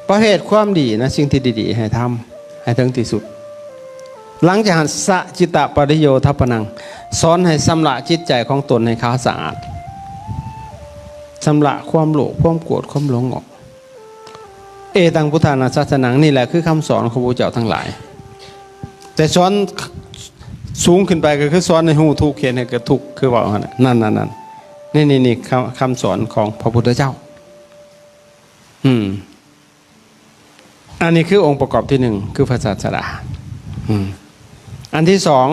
ປະເພດຄວາມດີນະ, ສິ່ງທີ່ດີໆໃຫ້ທຳໃຫ້ເຖິງທີ່ສຸດ. ຫຼັງຈາກນັ້ນ ສະຈິດຕະປະລິໂຍທັບປະນັງ, ສອນໃຫ້ຊຳລະຈິດໃຈຂອງຕົນໃຫ້ຂາວສະອາດ, ຊຳລະຄວາມໂລບ ຄວາມໂກດ ຄວາມຫຼົງອອກ. ເອຕັງພຸດທານາສາສະນັງ, ນີ້ແຫຼະຄືຄຳສອນຂອງພະພຸດທະເຈົ້າທັງຫຼາຍ. ແຕ່ສອນສູງຂຶ້ນໄປກໍຄືສອນໃຫ້ຮູ້ທຸກ, ເຮັດໃຫ້ເກີດທຸກ, ຄືເວົ້າຫັ້ນນະ. ນັ້ນໆໆ ນີ້ໆໆ ຄຳ ຄຳສອນຂອງພະພຸດທະເຈົ້າ. ອືມ ອັນນີ້ຄືອົງປະກອບທີໜຶ່ງ ຄືພະສາດສະດາ. ອືມ ອັນທີສອງ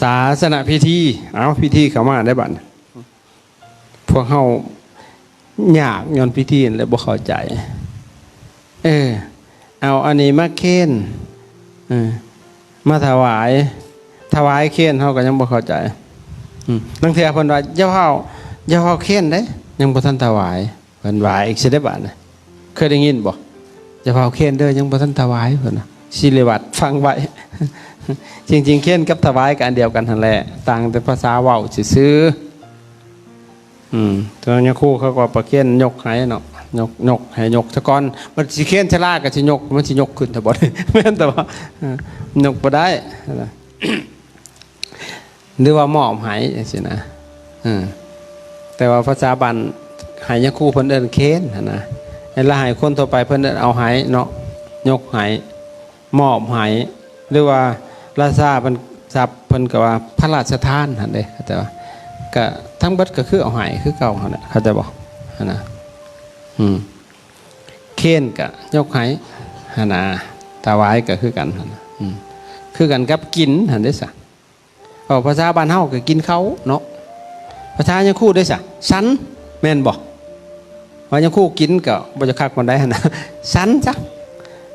ສາສະນະພິທີ. ເອົາ ພິທີເຂົ້າມາໄດ້ບັດ. ພວກເຮົາຍາກຍ້ອນພິທີນັ້ນແຫຼະ ບໍ່ເຂົ້າໃຈ. ເອີ ເອົາອັນນີ້ມາເຄນ, ເອີ ມາຖວາຍ, ຖວາຍເຄນ ເຮົາກໍຍັງບໍ່ເຂົ້າໃຈ. ອືມ ລາງເທື່ອເພິ່ນວ່າ ຢ່າເຝົ້າ, ຢ່າເຝົ້າເຄນເດ້, ຍັງບໍ່ທັນຖວາຍ. ເພິ່ນວ່າອີກຊິໄດ້ບາດນະ. ເຄີຍໄດ້ຍິນບໍ່? ຢ່າເຝົ້າເຄນເດີ, ຍັງບໍ່ທັນຖວາຍ, ເພິ່ນວ່າ. ສິລິວັດ ຟັງໄວ້. ຈິງໆ ເຄນກັບຖວາຍກໍອັນດຽວກັນຫັ້ນແຫຼະ, ຕ່າງແຕ່ພາສາເວົ້າຊື່ໆ. ອືມ ແຕ່ວ່າຍາຄູເຂົາກໍປະເຄນຍົກໃຫ້ເນາະ, ຍົກ ຍົກໃຫ້ ຍົກສະກ່ອນ. ມັນຊິເຄນຊະລາກໍຊິຍົກ, ມັນຊິຍົກຂຶ້ນຊະບໍ່ໄດ້. ແມ່ນແຕ່ວ່າ ເອີ ຍົກບໍ່ໄດ້. ຫຼືວ່າມອບໃຫ້ຈັ່ງຊີ້ນະ. ເອີ ແຕ່ວ່າພາສາບ້ານໃຫ້ຍາຄູເພິ່ນເອີ້ນເຄນຫັ້ນນະ, ແລະໃຫ້ຄົນທົ່ວໄປເພິ່ນເອີ້ນເອົາໃຫ້ເນາະ, ຍົກໃຫ້, ມອບໃຫ້. ຫຼືວ່າລາຊາເພິ່ນສັບເພິ່ນກໍວ່າພະລາຊະທານຫັ້ນເດ້, ເຂົາເຈົ້າວ່າ ກະທັງເບິດກະຄືເອົາໃຫ້ຄືເກົ່າຫັ້ນແຫຼະ ເຂົ້າໃຈບໍ່? ຫັ້ນນະ ອືມ ເຄນກະຍົກໃຫ້ຫັ້ນນະ ຖວາຍກະຄືກັນຫັ້ນນະ ອືມ ຄືກັນກັບກິນຫັ້ນເດ້ສະ. ເວົ້າພາສາບ້ານເຮົາກໍກິນເຂົ້າເນາະ. ພາສາຍາຄູເດ້ສະ? ສັນ ແມ່ນບໍ່? ວ່າຍາຄູກິນກໍບໍ່ຈະຄັກປານໃດຫັ້ນນະ ສັນຊະ.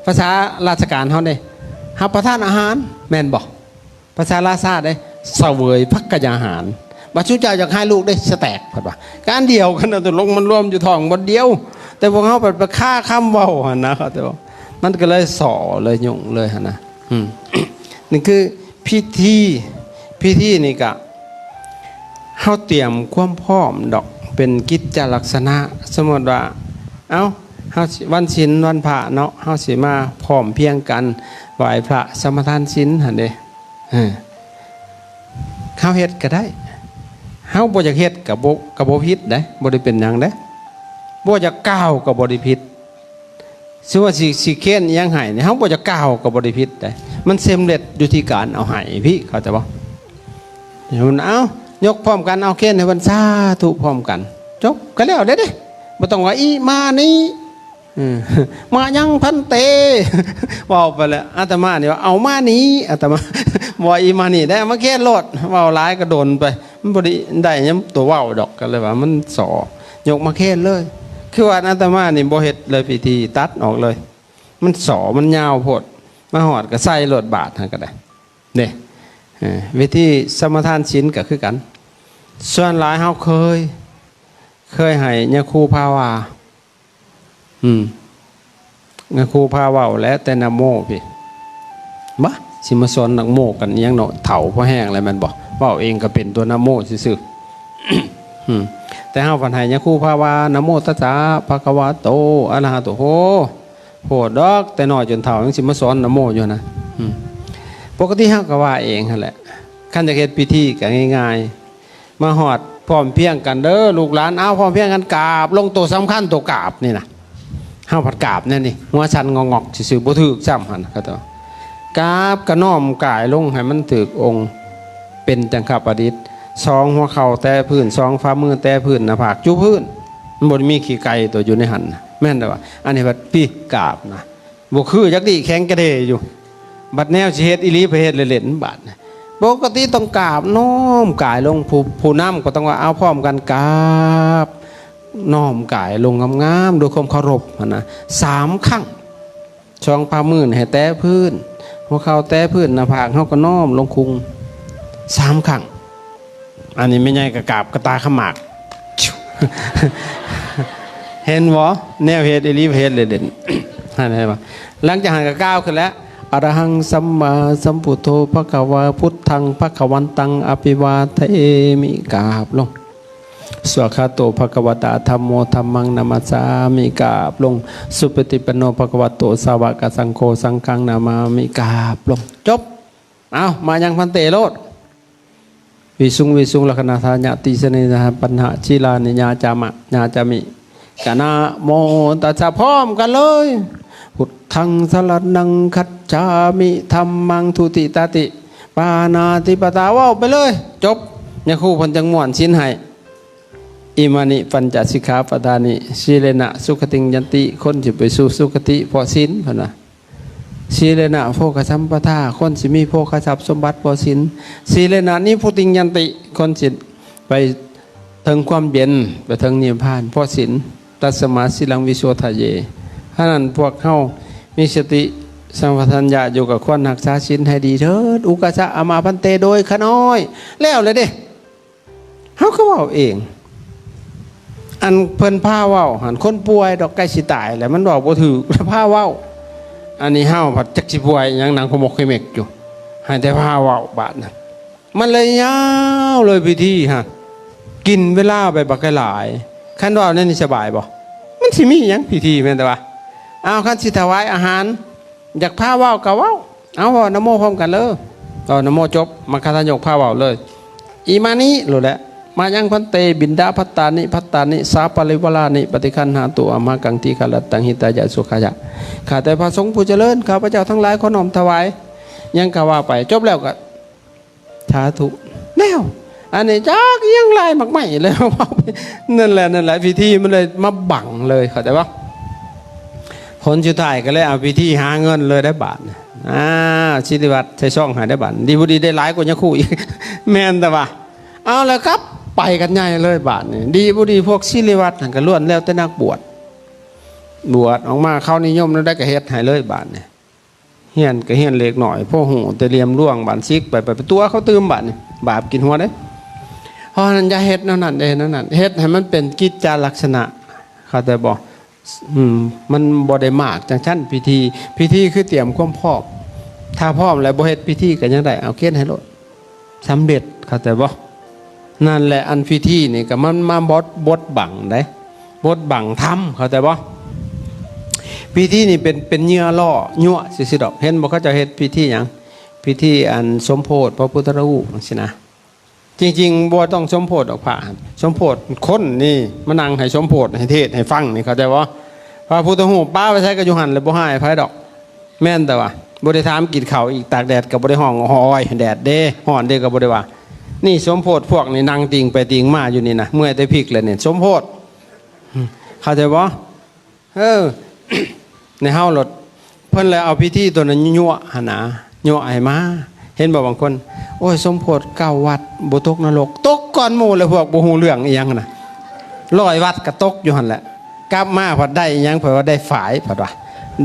ພາສາລາຊະການເຮົາເດ້ ຮັບປະທານອາຫານ ແມ່ນບໍ່? ພາສາລາຊາເດ້ ສະເຫວີຍພັກກະຍາຫານ. ບັດຊຸມເຈົ້າຢາກໃຫ້ລູກເດ້ ສະແຕັກ ເພິ່ນວ່າ ການດຽວກັນນະ ຕົກລົງມັນລວມຢູ່ທ້ອງບ່ອນດຽວ ແຕ່ພວກເຮົາໄປຄາຄຳເວົ້າຫັ້ນນະ ເຂົາເຈົ້າ ມັນກໍເລີຍສໍ້ເລີຍຫຍຸ້ງເລີຍຫັ້ນນະ. ອືມ ນີ້ຄືພິທີ ພິທີນີ້ກະ ເຮົາຕຽມຄວາມພ້ອມດອກ ເປັນກິດຈະລັກສະນະ. ສົມມຸດວ່າ ເອົ້າ ເຮົາຊິ ວັນສິນວັນພະເນາະ ເຮົາຊິມາພ້ອມພຽງກັນ ໄຫວ້ພະສະມາທານສິນຫັ້ນເດ້. ເອີ ເຮົາເຮັດກໍໄດ້ ເຮົາບໍ່ຢາກເຮັດກໍບໍ່ ກໍບໍ່ຜິດເດ້ ບໍ່ໄດ້ເປັນຫຍັງເດ້. ບໍ່ຢາກກ່າວກໍບໍ່ໄດ້ຜິດ. ສົມມຸດວ່າຊິ ຊິເຄນອີ່ຫຍັງໃຫ້ນີ້ ເຮົາບໍ່ຢາກກ່າວກໍບໍ່ໄດ້ຜິດໃດ໋ ມັນສຳເລັດຢູ່ທີ່ການເອົາໃຫ້ພີ້ ເຂົ້າໃຈບໍ່? ເອົາ ຍົກພ້ອມກັນ ເອົາເຄນໃຫ້ເພິ່ນ ສາທຸພ້ອມກັນ ຈົບກໍແລ້ວເດ້ເດ້ ບໍ່ຕ້ອງວ່າ ອິມານິ ເອີ ມາຍັງພັນເຕ ເວົ້າໄປແລ້ວ ອາດຕະມານີ້ວ່າ ເອົາມານີ້ ອາດຕະມາ ບໍ່ວ່າ ອິມານິ ໄດ້ ເອົາມາເຄນໂລດ ເວົ້າຫຼາຍກໍດົນໄປ ມັນບໍ່ໄດ້ໄດ້ຫຍັງຕົວເວົ້າດອກ ກໍເລີຍວ່າມັນສໍ້ ຍົກມາເຄນເລີຍ. ຄືວ່າອາດຕະມານີ້ບໍ່ເຮັດເລີຍພິທີ ຕັດອອກເລີຍ ມັນສໍ້ ມັນຍາວໂພດ ມາຮອດກໍໃສ່ໂລດບາດຫັ້ນກໍໄດ້ເດ້. ເອີ ວິທີສະມາທານສິນກໍຄືກັນ ສ່ວນຫຼາຍເຮົາເຄີຍ ເຄີຍໃຫ້ຍາຄູພາວ່າ ອືມ ຍາຄູພາເວົ້າແຫຼະ ແຕ່ນະໂມພີ້ ບາ ຊິມາສອນນະໂມກັນອີ່ຫຍັງເນາະ ເຖົ້າພໍແຮງແລ້ວແມ່ນບໍ່? ເວົ້າເອງກໍເປັນຕົວນະໂມຊື່ໆ ອືມ ແຕ່ເຮົາພັດໃຫ້ຍາຄູພາວ່າ ນະໂມຕັດສະ ພະຄະວະໂຕ ອະລະຫະໂຕ ໂຫ ໂພດດອກ ແຕ່ນ້ອຍຈົນເຖົ້າຍັງຊິມາສອນນະໂມຢູ່ນະ. ອືມ ປົກກະຕິເຮົາກໍວ່າເອງຫັ້ນແຫຼະ ຄັນຢາກເຮັດພິທີກໍງ່າຍໆ ມາຮອດພ້ອມພຽງກັນເດີລູກຫຼານ ເອົາ ພ້ອມພຽງກັນກາບລົງ ໂຕສຳຄັນໂຕກາບນີ້ນະ ເຮົາພັດກາບແນວນີ້ ຫົວສັ່ນງອກໆຊື່ໆ ບໍ່ຖືກຊ້ຳຫັ້ນ ເຂົາເຈົ້າກາບກະນ້ອມກາຍລົງໃຫ້ມັນຖືກອົງ ເປັນຈັງຄະປະດິດ ສອງຫົວເຂົ່າແຕະພື້ນ ສອງຝ່າມືແຕະພື້ນ ໜ້າຜາກຈຸພື້ນ ມັນບໍ່ໄດ້ມີຂີ້ໄກ່ຕົວຢູ່ໃນຫັ້ນນະ ແມ່ນແລ້ວວ່າ ອັນນີ້ພັດພີ້ກາບນະ ບໍ່ຄືຈັກດີ ແຂງກະເດຢູ່ ບັດແນວຊິເຮັດອີ່ຫຼີໄປເຮັດເລ່ນໆ ບາດນີ້ ປົກກະຕິຕ້ອງກາບນ້ອມກາຍລົງ ຜູ້ ຜູ້ນຳກໍຕ້ອງວ່າ ເອົາ ພ້ອມກັນກາບ ນ້ອມກາຍລົງງາມໆ ດ້ວຍຄວາມເຄົາລົບຫັ້ນນະ ສາມຄັ້ງ ສອງຝ່າມືໃຫ້ແຕະພື້ນ ຫົວເຂົ່າແຕະພື້ນ ໜ້າຜາກເຮົາກໍນ້ອມລົງຄຸ່ງ ສາມຄັ້ງ. ອັນນີ້ແມ່ໃຫຍ່ກໍກາບກະຕາຂະໝາກ ເຫັນບໍ່? ແນວເຮັດອີ່ຫຼີ ເຮັດເລ່ນໆ ຫັ້ນເຫັນບໍ່? ຫຼັງຈາກຫັ້ນກໍກ່າວຂຶ້ນແລ້ວ ອະລະຫັງສຳມາສຳພຸດໂທ ພະຄະວາ ພຸດທັງ ພະຄະວັນຕັງ ອະພິວາເທມິ ກາບລົງ ສວາຄາໂຕ ພະຄະວະຕາ ທຳໂມ ທຳມັງ ນະມັດສາມິ ກາບລົງ ສຸປະຕິປັນໂນ ພະຄະວະໂຕ ສາວະກະສັງໂຄ ສັງຄັງ ນະມາມິ ກາບລົງ ຈົບ. ເອົາ ມາຍັງພັນເຕໂລດ ວິສຸງ ວິສຸງ ລັກຂະນາທາຍະ ຕິສະນີນະ ປັນຫະ ຊີລານິ ຍາຈາມະ ຍາຈາມິ ກະນະໂມຕັດສະ ພ້ອມກັນເລີຍ ພຸດທັງສະລະນັງຄັດສາມິ ທຳມັງທຸຕິຕາຕິ ປານາຕິປະຕາ ເວົ້າໄປເລີຍ ຈົບ. ຍາຄູເພິ່ນຈັ່ງມ້ວນສິນໃຫ້ ອິມານິ ປັນຈະສິກຂາປະດານິ ສີເລນະ ສຸຂະຕິງ ຍັນຕິ ຄົນຊິໄປສູ່ສຸຄະຕິເພາະສິນ ເພິ່ນວ່າ. ສີເລນະ ໂພຄະສຳປະທາ ຄົນຊິມີໂພຄະຊັບສົມບັດເພາະສິນ ສີເລນະ ນິບພຸຕິງ ຍັນຕິ ຄົນຊິໄປເຖິງຄວາມເຢັນ ໄປເຖິງນິບພານເພາະສິນ ຕັດສະມາສີລັງ ວິໂສທະເຍ. ສະນັ້ນ ພວກເຮົາມີສະຕິສຳປະທັນຍະຢູ່ ກໍຄວນຮັກສາສິນໃຫ້ດີເຖີດ. ອຸກະສະ ອາມາພັນເຕ ໂດຍຂະນ້ອຍ ແລ້ວແຫຼະເດ້. ເຮົາກໍເວົ້າເອງ ອັນເພິ່ນພາເວົ້າຫັ້ນ ຄົນປ່ວຍດອກ ໃກ້ຊິຕາຍແລ້ວ ມັນເວົ້າບໍ່ຖືກ ແລ້ວພາເວົ້າ. ອັນນີ້ເຮົາພັດຈັກຊິປ່ວຍຫຍັງ ນັ່ງຂະໝົກຂະເໝັກຢູ່ ໃຫ້ແຕ່ພາເວົ້າ. ບາດນັ້ນ ມັນເລີຍຍາວເລີຍພິທີຫັ້ນ ກິນເວລາໄປບັກຫຼາຍ. ຄັນເວົ້າແນວນີ້ສະບາຍບໍ່? ມັນຊິມີຫຍັງພິທີ ແມ່ນແຕ່ວ່າ ເອົາ ຄັນຊິຖວາຍອາຫານ ຢາກພາເວົ້າກໍເວົ້າ ເອົາ ເວົ້ານະໂມພ້ອມກັນເລີຍ ເວົ້ານະໂມຈົບ ມັງຄະທາຍົກພາເວົ້າເລີຍ ອິມານິໂລດແຫຼະ ມາຍັງພັນເຕ ບິນດາພັດຕານິ ພັດຕານິ ສາປະລິວາລານິ ປະຕິຄັນຫາຕຸ ອຳມະກັງ ທີຄະລັດຕັງ ຫິຕາຍະ ສຸຂາຍະ ຂ້າແຕ່ພະສົງຜູ້ຈະເລີນ ຂ້າພະເຈົ້າທັງຫຼາຍຂໍນ້ອມຖວາຍ ຫຍັງກໍວ່າໄປ ຈົບແລ້ວກໍ ສາທຸ ແລ້ວ ອັນນີ້ຈັກອີ່ຫຍັງຫຼາຍໝາກໄມ້ເລີຍ ນັ້ນແຫຼະ ນັ້ນແຫຼະ ພິທີມັນເລີຍມາບັງເລີຍ ເຂົ້າໃຈບໍ່? ຜົນສຸດທ້າຍກໍເລີຍເອົາພິທີຫາເງິນເລີຍໄດ໋ບາດນີ້. ອ້າວ ສິລິວັດໃສ່ຊອງໃຫ້ໄດ້ບາດນີ້ ດີບໍ່ດີໄດ້ຫຼາຍກວ່າຍາຄູອີກ ແມ່ນແຕ່ວ່າ ເອົາລະ ກັບໄປກັນໃຫຍ່ເລີຍບາດນີ້. ດີບໍ່ດີພວກສິລິວັດຫັ້ນກໍລ້ວນແລ້ວແຕ່ນັກບວດ ບວດອອກມາເຂົານິຍົມແນວໃດກໍເຮັດໃຫ້ເລີຍບາດນີ້. ຮຽນກໍຮຽນເລັກນ້ອຍ ພໍຮູ້ແຕ່ຫຼ່ຽມລວງບານສິກ ໄປ ໄປ ໄປຕົວະເຂົາຕື່ມບາດນີ້ ບາບກິນຫົວເດ້. ເພາະນັ້ນຢ່າເຮັດແນວນັ້ນ ຢ່າເຮັດແນວນັ້ນ ເຮັດໃຫ້ມັນເປັນກິດຈະລັກສະນະ ເຂົ້າໃຈບໍ່? ອືມ ມັນບໍ່ໄດ້ມາກຈັ່ງຊັ້ນ ພິທີ ພິທີຄືຕຽມຄວາມພ້ອມ ຖ້າພ້ອມແລ້ວບໍ່ເຮັດພິທີກໍຍັງໄດ້ ເອົາຂຽນໃຫ້ໂລດ ສຳເລັດ ເຂົ້າໃຈບໍ່? ນັ້ນແຫຼະ ອັນພິທີນີ້ກໍມັນມາບົດ ບົດບັງໄດ໋ ບົດບັງທຳ ເຂົ້າໃຈບໍ່? ພິທີນີ້ເປັນ ເປັນເຫຍື່ອລໍ້ຍົວະຊື່ໆດອກ. ເຫັນບໍ່ ເຂົາເຈົ້າເຮັດພິທີຫຍັງ? ພິທີອັນສົມໂພດພະພຸດທະຮູບຈັ່ງຊີ້ນະ. ຈິງໆບໍ່ຕ້ອງສົມໂພດດອກ ພະຫັ້ນສົມໂພດຄົນນີ້ ມານັ່ງໃຫ້ສົມໂພດ ໃຫ້ເທດໃຫ້ຟັງນີ້ ເຂົ້າໃຈບໍ່? ພະພຸດທະຮູບປະໄວ້ໃສກໍຢູ່ຫັ້ນແຫຼະ ບໍ່ຮ້າຍໃຜດອກ. ແມ່ນແຕ່ວ່າບໍ່ໄດ້ຖາມກິນເຂົ້າອີກ ຕາກແດດກໍບໍ່ໄດ້ຮ້ອງ ໂອ້ຍ ແດດເດ້ ຮ້ອນເດ້ ກໍບໍ່ໄດ້ວ່າ. ນີ້ສົມໂພດພວກນີ້ນັ່ງຕິ່ງໄປຕິ່ງມາຢູ່ນີ້ນະ ເມື່ອຍແຕ່ພິກແລ້ວນີ້ ສົມໂພດ ເຂົ້າໃຈບໍ່? ເອີ ໃນເຮົາໂລດ ເພິ່ນແລ້ວເອົາພິທີຕົວນັ້ນຍົວະຫັ້ນນະ ຍົວະໃຫ້ມາ. ເຫັນບໍ່ ບາງຄົນ ໂອ້ຍ ສົມໂພດເກົ້າວັດ ບໍ່ຕົກນະລົກ ຕົກກ່ອນໝູ່ແລ້ວ ພວກບໍ່ຮູ້ເລື່ອງອີ່ຫຍັງຫັ້ນນະ ຮ້ອຍວັດກໍຕົກຢູ່ຫັ້ນແຫຼະ. ກັບມາພັດໄດ້ອີ່ຫຍັງ ເພິ່ນວ່າໄດ້ຝາຍ ເພິ່ນວ່າ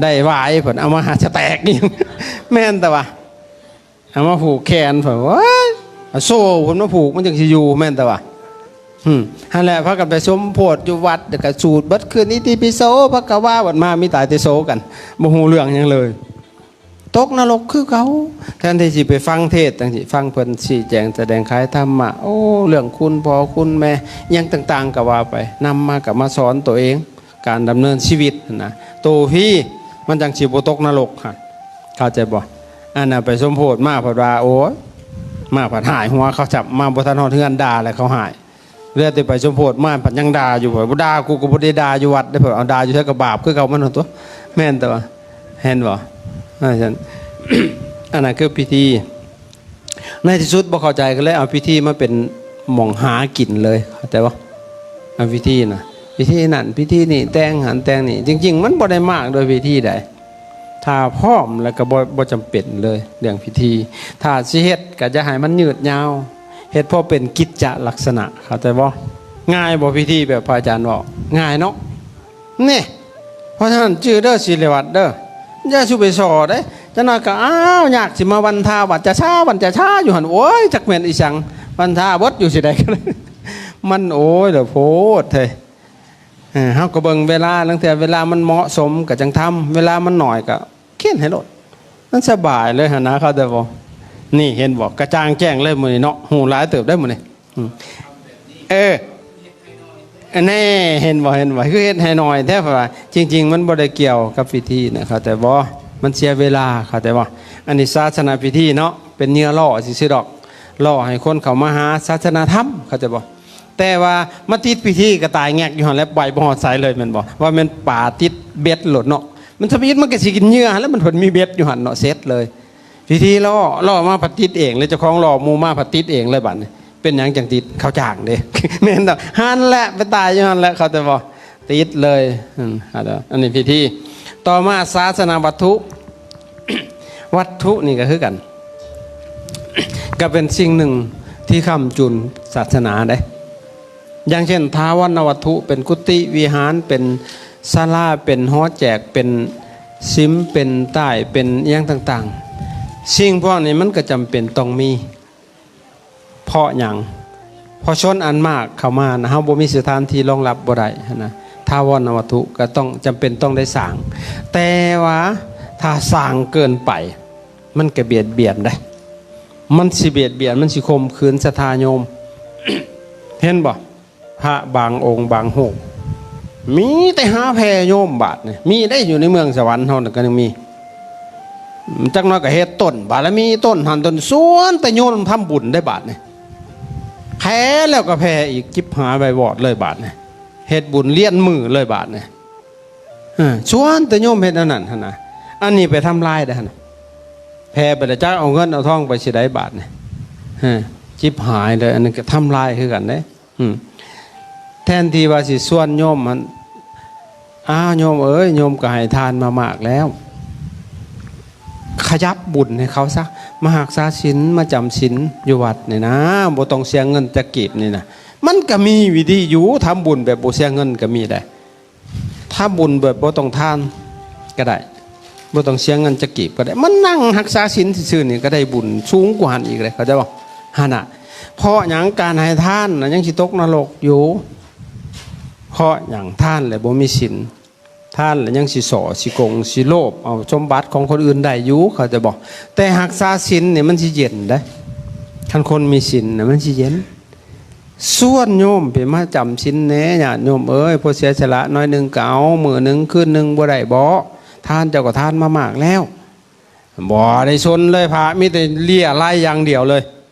ໄດ້ຫວາຍ ເພິ່ນເອົາມາຫາສະແຕກອີ່ຫຍັງ ແມ່ນແຕ່ວ່າ ເອົາມາຜູກແຂນ ເພິ່ນວ່າ ໂອ້ຍ ເອົາໂສ້ເພິ່ນມາຜູກ ມັນຈັ່ງຊິຢູ່ ແມ່ນແຕ່ວ່າ ຫັ້ນແຫຼະ ພາກັນໄປສົມໂພດຢູ່ວັດ ແລ້ວກໍສູດເບິດຄືນ ອິຕິປິໂສ ພະຄະວາ ບັດມາມີຕາຍແຕ່ໂຊກັນ ບໍ່ຮູ້ເລື່ອງຫຍັງເລີຍ ຕົກນະລົກຄືເກົ່າ. ແທນທີ່ຊິໄປຟັງເທດຈັ່ງຊີ້ ຟັງເພິ່ນຊີ້ແຈງສະແດງຂາຍທຳມະ ໂອ້ ເລື່ອງຄຸນພໍ່ຄຸນແມ່ ຫຍັງຕ່າງໆກໍວ່າໄປ ນຳມາກໍມາສອນຕົວເອງ ການດຳເນີນຊີວິດຫັ້ນນະ ໂຕພີມັນຈັ່ງຊິບໍ່ຕົກນະລົກຫັ້ນ ເຂົ້າໃຈບໍ່? ອັນນັ້ນໄປສົມໂພດມາພັດວ່າ ໂອ້ຍ ມາພັດຫາຍຫົວເຂົາຊ້ຳ ມາບໍ່ທັນຮອດເຮືອນດ່າແລ້ວເຂົາຫາຍ. ເຫຼືອແຕ່ໄປສົມໂພດມາພັດຍັງດ່າຢູ່ ບໍ່ດ່າ ກູກໍບໍ່ໄດ້ດ່າຢູ່ວັດເດ້ ເພິ່ນເອົາດ່າຢູ່ໃສກໍບາບຄືເກົ່າ ມັນຫັ້ນຕົວະ ແມ່ນແຕ່ວ່າ ເຫັນບໍ່? ອັນນັ້ນຄືພິທີ ໃນທີ່ສຸດບໍ່ເຂົ້າໃຈ ກໍເລີຍເອົາພິທີມາເປັນໝ່ອງຫາກິນເລີຍ ເຂົ້າໃຈບໍ່? ເອົາພິທີນະ ພິທີນັ້ນພິທີນີ້ ແຕ່ງຫັ້ນແຕ່ງນີ້ ຈິງໆມັນບໍ່ໄດ້ມາກໂດຍວິທີໃດ ຖ້າພ້ອມແລ້ວກໍບໍ່ ບໍ່ຈຳເປັນເລີຍເລື່ອງພິທີ. ຖ້າຊິເຮັດກໍຢ່າໃຫ້ມັນຍືດຍາວ ເຮັດພໍເປັນກິດຈະລັກສະນະ ເຂົ້າໃຈບໍ່? ງ່າຍບໍ່ພິທີແບບພະອາຈານເວົ້າ? ງ່າຍເນາະ ນີ້. ເພາະສະນັ້ນຈື່ເດີ ສິລິວັດເດີ ຢ່າສູ່ໄປສໍ້ເດ້ ຈັກໜ້ອຍກໍ ອ້າວ ຍາກຊິມາວັນທາວັດຈະຊາ ວັນຈະຊາຢູ່ຫັ້ນ ໂອ້ຍ ຈັກແມ່ນອີ່ສັງ ວັນທາເບິດຢູ່ຊິໄດ້ ມັນ ໂອ້ຍ ລະໂພດແທ້. ເອີ ເຮົາກໍເບິ່ງເວລາ ລາງເທື່ອເວລາມັນເໝາະສົມກໍຈັ່ງທຳ ເວລາມັນໜ້ອຍກໍຂຽນໃຫ້ໂລດ ມັນສະບາຍເລີຍຫັ້ນນະ ເຂົ້າໃຈບໍ່? ນີ້ເຫັນບໍ່ ກະຈ່າງແຈ້ງເລີຍມື້ນີ້ເນາະ ຮູ້ຫຼາຍເຕີບໄດ໋ມື້ນີ້. ອືມ ເອີ ອັນນີ້ເຫັນບໍ່ ເຫັນບໍ່ ຄືເຮັດໃຫ້ໜ້ອຍແທ້ ເພາະວ່າຈິງໆມັນບໍ່ໄດ້ກ່ຽວກັບພິທີນະ ເຂົ້າໃຈບໍ່? ມັນເສຍເວລາ ເຂົ້າໃຈບໍ່? ອັນນີ້ສາສະໜາພິທີເນາະ ເປັນເຫຍື່ອລໍ້ຊື່ໆດອກ ລໍ້ໃຫ້ຄົນເຂົ້າມາຫາສາສະໜາທຳ ເຂົ້າໃຈບໍ່? ແຕ່ວ່າມາຕິດພິທີກໍຕາຍແງກຢູ່ຫັ້ນແຫຼະ ໄປບໍ່ຮອດໃສເລີຍແມ່ນບໍ່? ວ່າແມ່ນປາຕິດເບັດໂລດເນາະ ມັນທຳອິດມັນກໍຊິກິນເຫຍື່ອຫັ້ນແຫຼະ ມັນເພິ່ນມີເບັດຢູ່ຫັ້ນເນາະ ເສັດເລີຍ. ພິທີລໍ້ ລໍ້ມາພັດຕິດເອງເລີຍ ເຈົ້າຂອງລໍ້ ໝູ່ມາພັດຕິດເອງເລີຍບາດນີ້. ເປັນຫຍັງຈັ່ງຕິດ? ເຂົາຈ້າງເດ້ ແມ່ນດອກ ຫັ້ນແຫຼະ ໄປຕາຍຢູ່ຫັ້ນແຫຼະ ເຂົ້າໃຈບໍ່? ຕິດເລີຍ. ອືມ ອັນນີ້ພິທີ. ຕໍ່ມາສາສະໜາວັດຖຸ ວັດຖຸນີ້ກໍຄືກັນ ກໍເປັນສິ່ງໜຶ່ງທີ່ຄ້ຳຈຸນສາສະໜາເດ້ ຢ່າງເຊັ່ນ ຖາວອນນະວັດຖຸ ເປັນກຸຕິວິຫານ ເປັນສາລາ ເປັນຫໍແຈກ ເປັນສິມ ເປັນຕ່າຍ ເປັນອີ່ຫຍັງຕ່າງໆ ສິ່ງພວກນີ້ມັນກໍຈຳເປັນຕ້ອງມີ. ເພາະຫຍັງ? ເພາະຊົນອັນມາກເຂົ້າມານະ ເຮົາບໍ່ມີສະຖານທີ່ຮອງຮັບບໍ່ໄດ້ຫັ້ນນະ ຖາວອນນະວັດຖຸກໍຕ້ອງ ຈຳເປັນຕ້ອງໄດ້ສ້າງ. ແຕ່ວ່າຖ້າສ້າງເກີນໄປ ມັນກໍບຽດບຽນໄດ໋ ມັນຊິບຽດບຽນ ມັນຊິຂົ່ມຂືນສັດທາໂຍມ ເຫັນບໍ່? ພະບາງອົງບາງຮູບ ມີແຕ່ຫາແຜ່ໂຍມບາດນີ້ ມີໄດ໋ ຢູ່ໃນເມືອງສະຫວັນເຮົານະ ກໍຍັງມີ ຈັກໜ້ອຍກໍເຮັດຕົ້ນບາລະມີຕົ້ນຫັ້ນຕົ້ນ ຊວນແຕ່ໂຍມທຳບຸນໄດ້ບາດນີ້ ແຜ່ແລ້ວກໍແຜ່ອີກ ຈິບຫາໄວວອດເລີຍບາດນີ້ ເຮັດບຸນລຽນມື້ເລີຍບາດນີ້. ເອີ ຊວນແຕ່ໂຍມເຮັດແນວນັ້ນຫັ້ນນະ ອັນນີ້ໄປທຳລາຍໄດ້ຫັ້ນນະ ແຜ່ໄປແລ້ວຈັກເອົາເງິນເອົາທອງໄປຊິໄດ້ບາດນີ້. ເອີ ຈິບຫາຍເລີຍ ອັນນັ້ນກໍທຳລາຍຄືກັນເດ້. ອືມ ແທນທີ່ວ່າຊິຊວນໂຍມຫັ້ນ ອ້າວ ໂຍມເອີຍ ໂຍມກໍໃຫ້ທານມາມາກແລ້ວ ຂະຫຍັບບຸນໃຫ້ເຂົາຊະ ມາຮັກສາສິນ ມາຈຳສິນຢູ່ວັດນີ້ນະ ບໍ່ຕ້ອງເສຍເງິນຈັກກີບນີ້ນະ. ມັນກໍມີວິທີຢູ່ ທຳບຸນແບບບໍ່ເສຍເງິນກໍມີໄດ໋. ທຳບຸນແບບບໍ່ຕ້ອງທານກໍໄດ້ ບໍ່ຕ້ອງເສຍເງິນຈັກກີບກໍໄດ້ ມານັ່ງຮັກສາສິນຊື່ໆນີ້ກໍໄດ້ບຸນສູງກວ່າຫັ້ນອີກເດ້ ເຂົ້າໃຈບໍ່? ຫັ້ນນະ ເພາະຫຍັງການໃຫ້ທານນະຍັງຊິຕົກນະລົກຢູ່? ເພາະຫຍັງ? ທານແລ້ວບໍ່ມີສິນ ທານແລ້ວຍັງຊິສໍ້ ຊິໂກງ ຊິໂລບເອົາສົມບັດຂອງຄົນອື່ນໄດ້ຢູ່ ເຂົ້າໃຈບໍ່? ແຕ່ຮັກສາສິນນີ້ມັນຊິເຢັນເດ້ ຄັນຄົນມີສິນນະມັນຊິເຢັນ. ຊວນໂຍມໄປມາຈຳສິນແດ່ ຍາດໂຍມເອີຍ ພໍເສຍສະຫຼະໜ້ອຍໜຶ່ງກໍເອົາ ມື້ໜຶ່ງຄືນໜຶ່ງບໍ່ໄດ້ບໍ? ທານເຈົ້າກໍທານມາມາກແລ້ວ. ບໍ່ໄດ້ສົນເລີຍ ພະມີແຕ່ເລຍໄລຢ່າງດຽວເລີຍ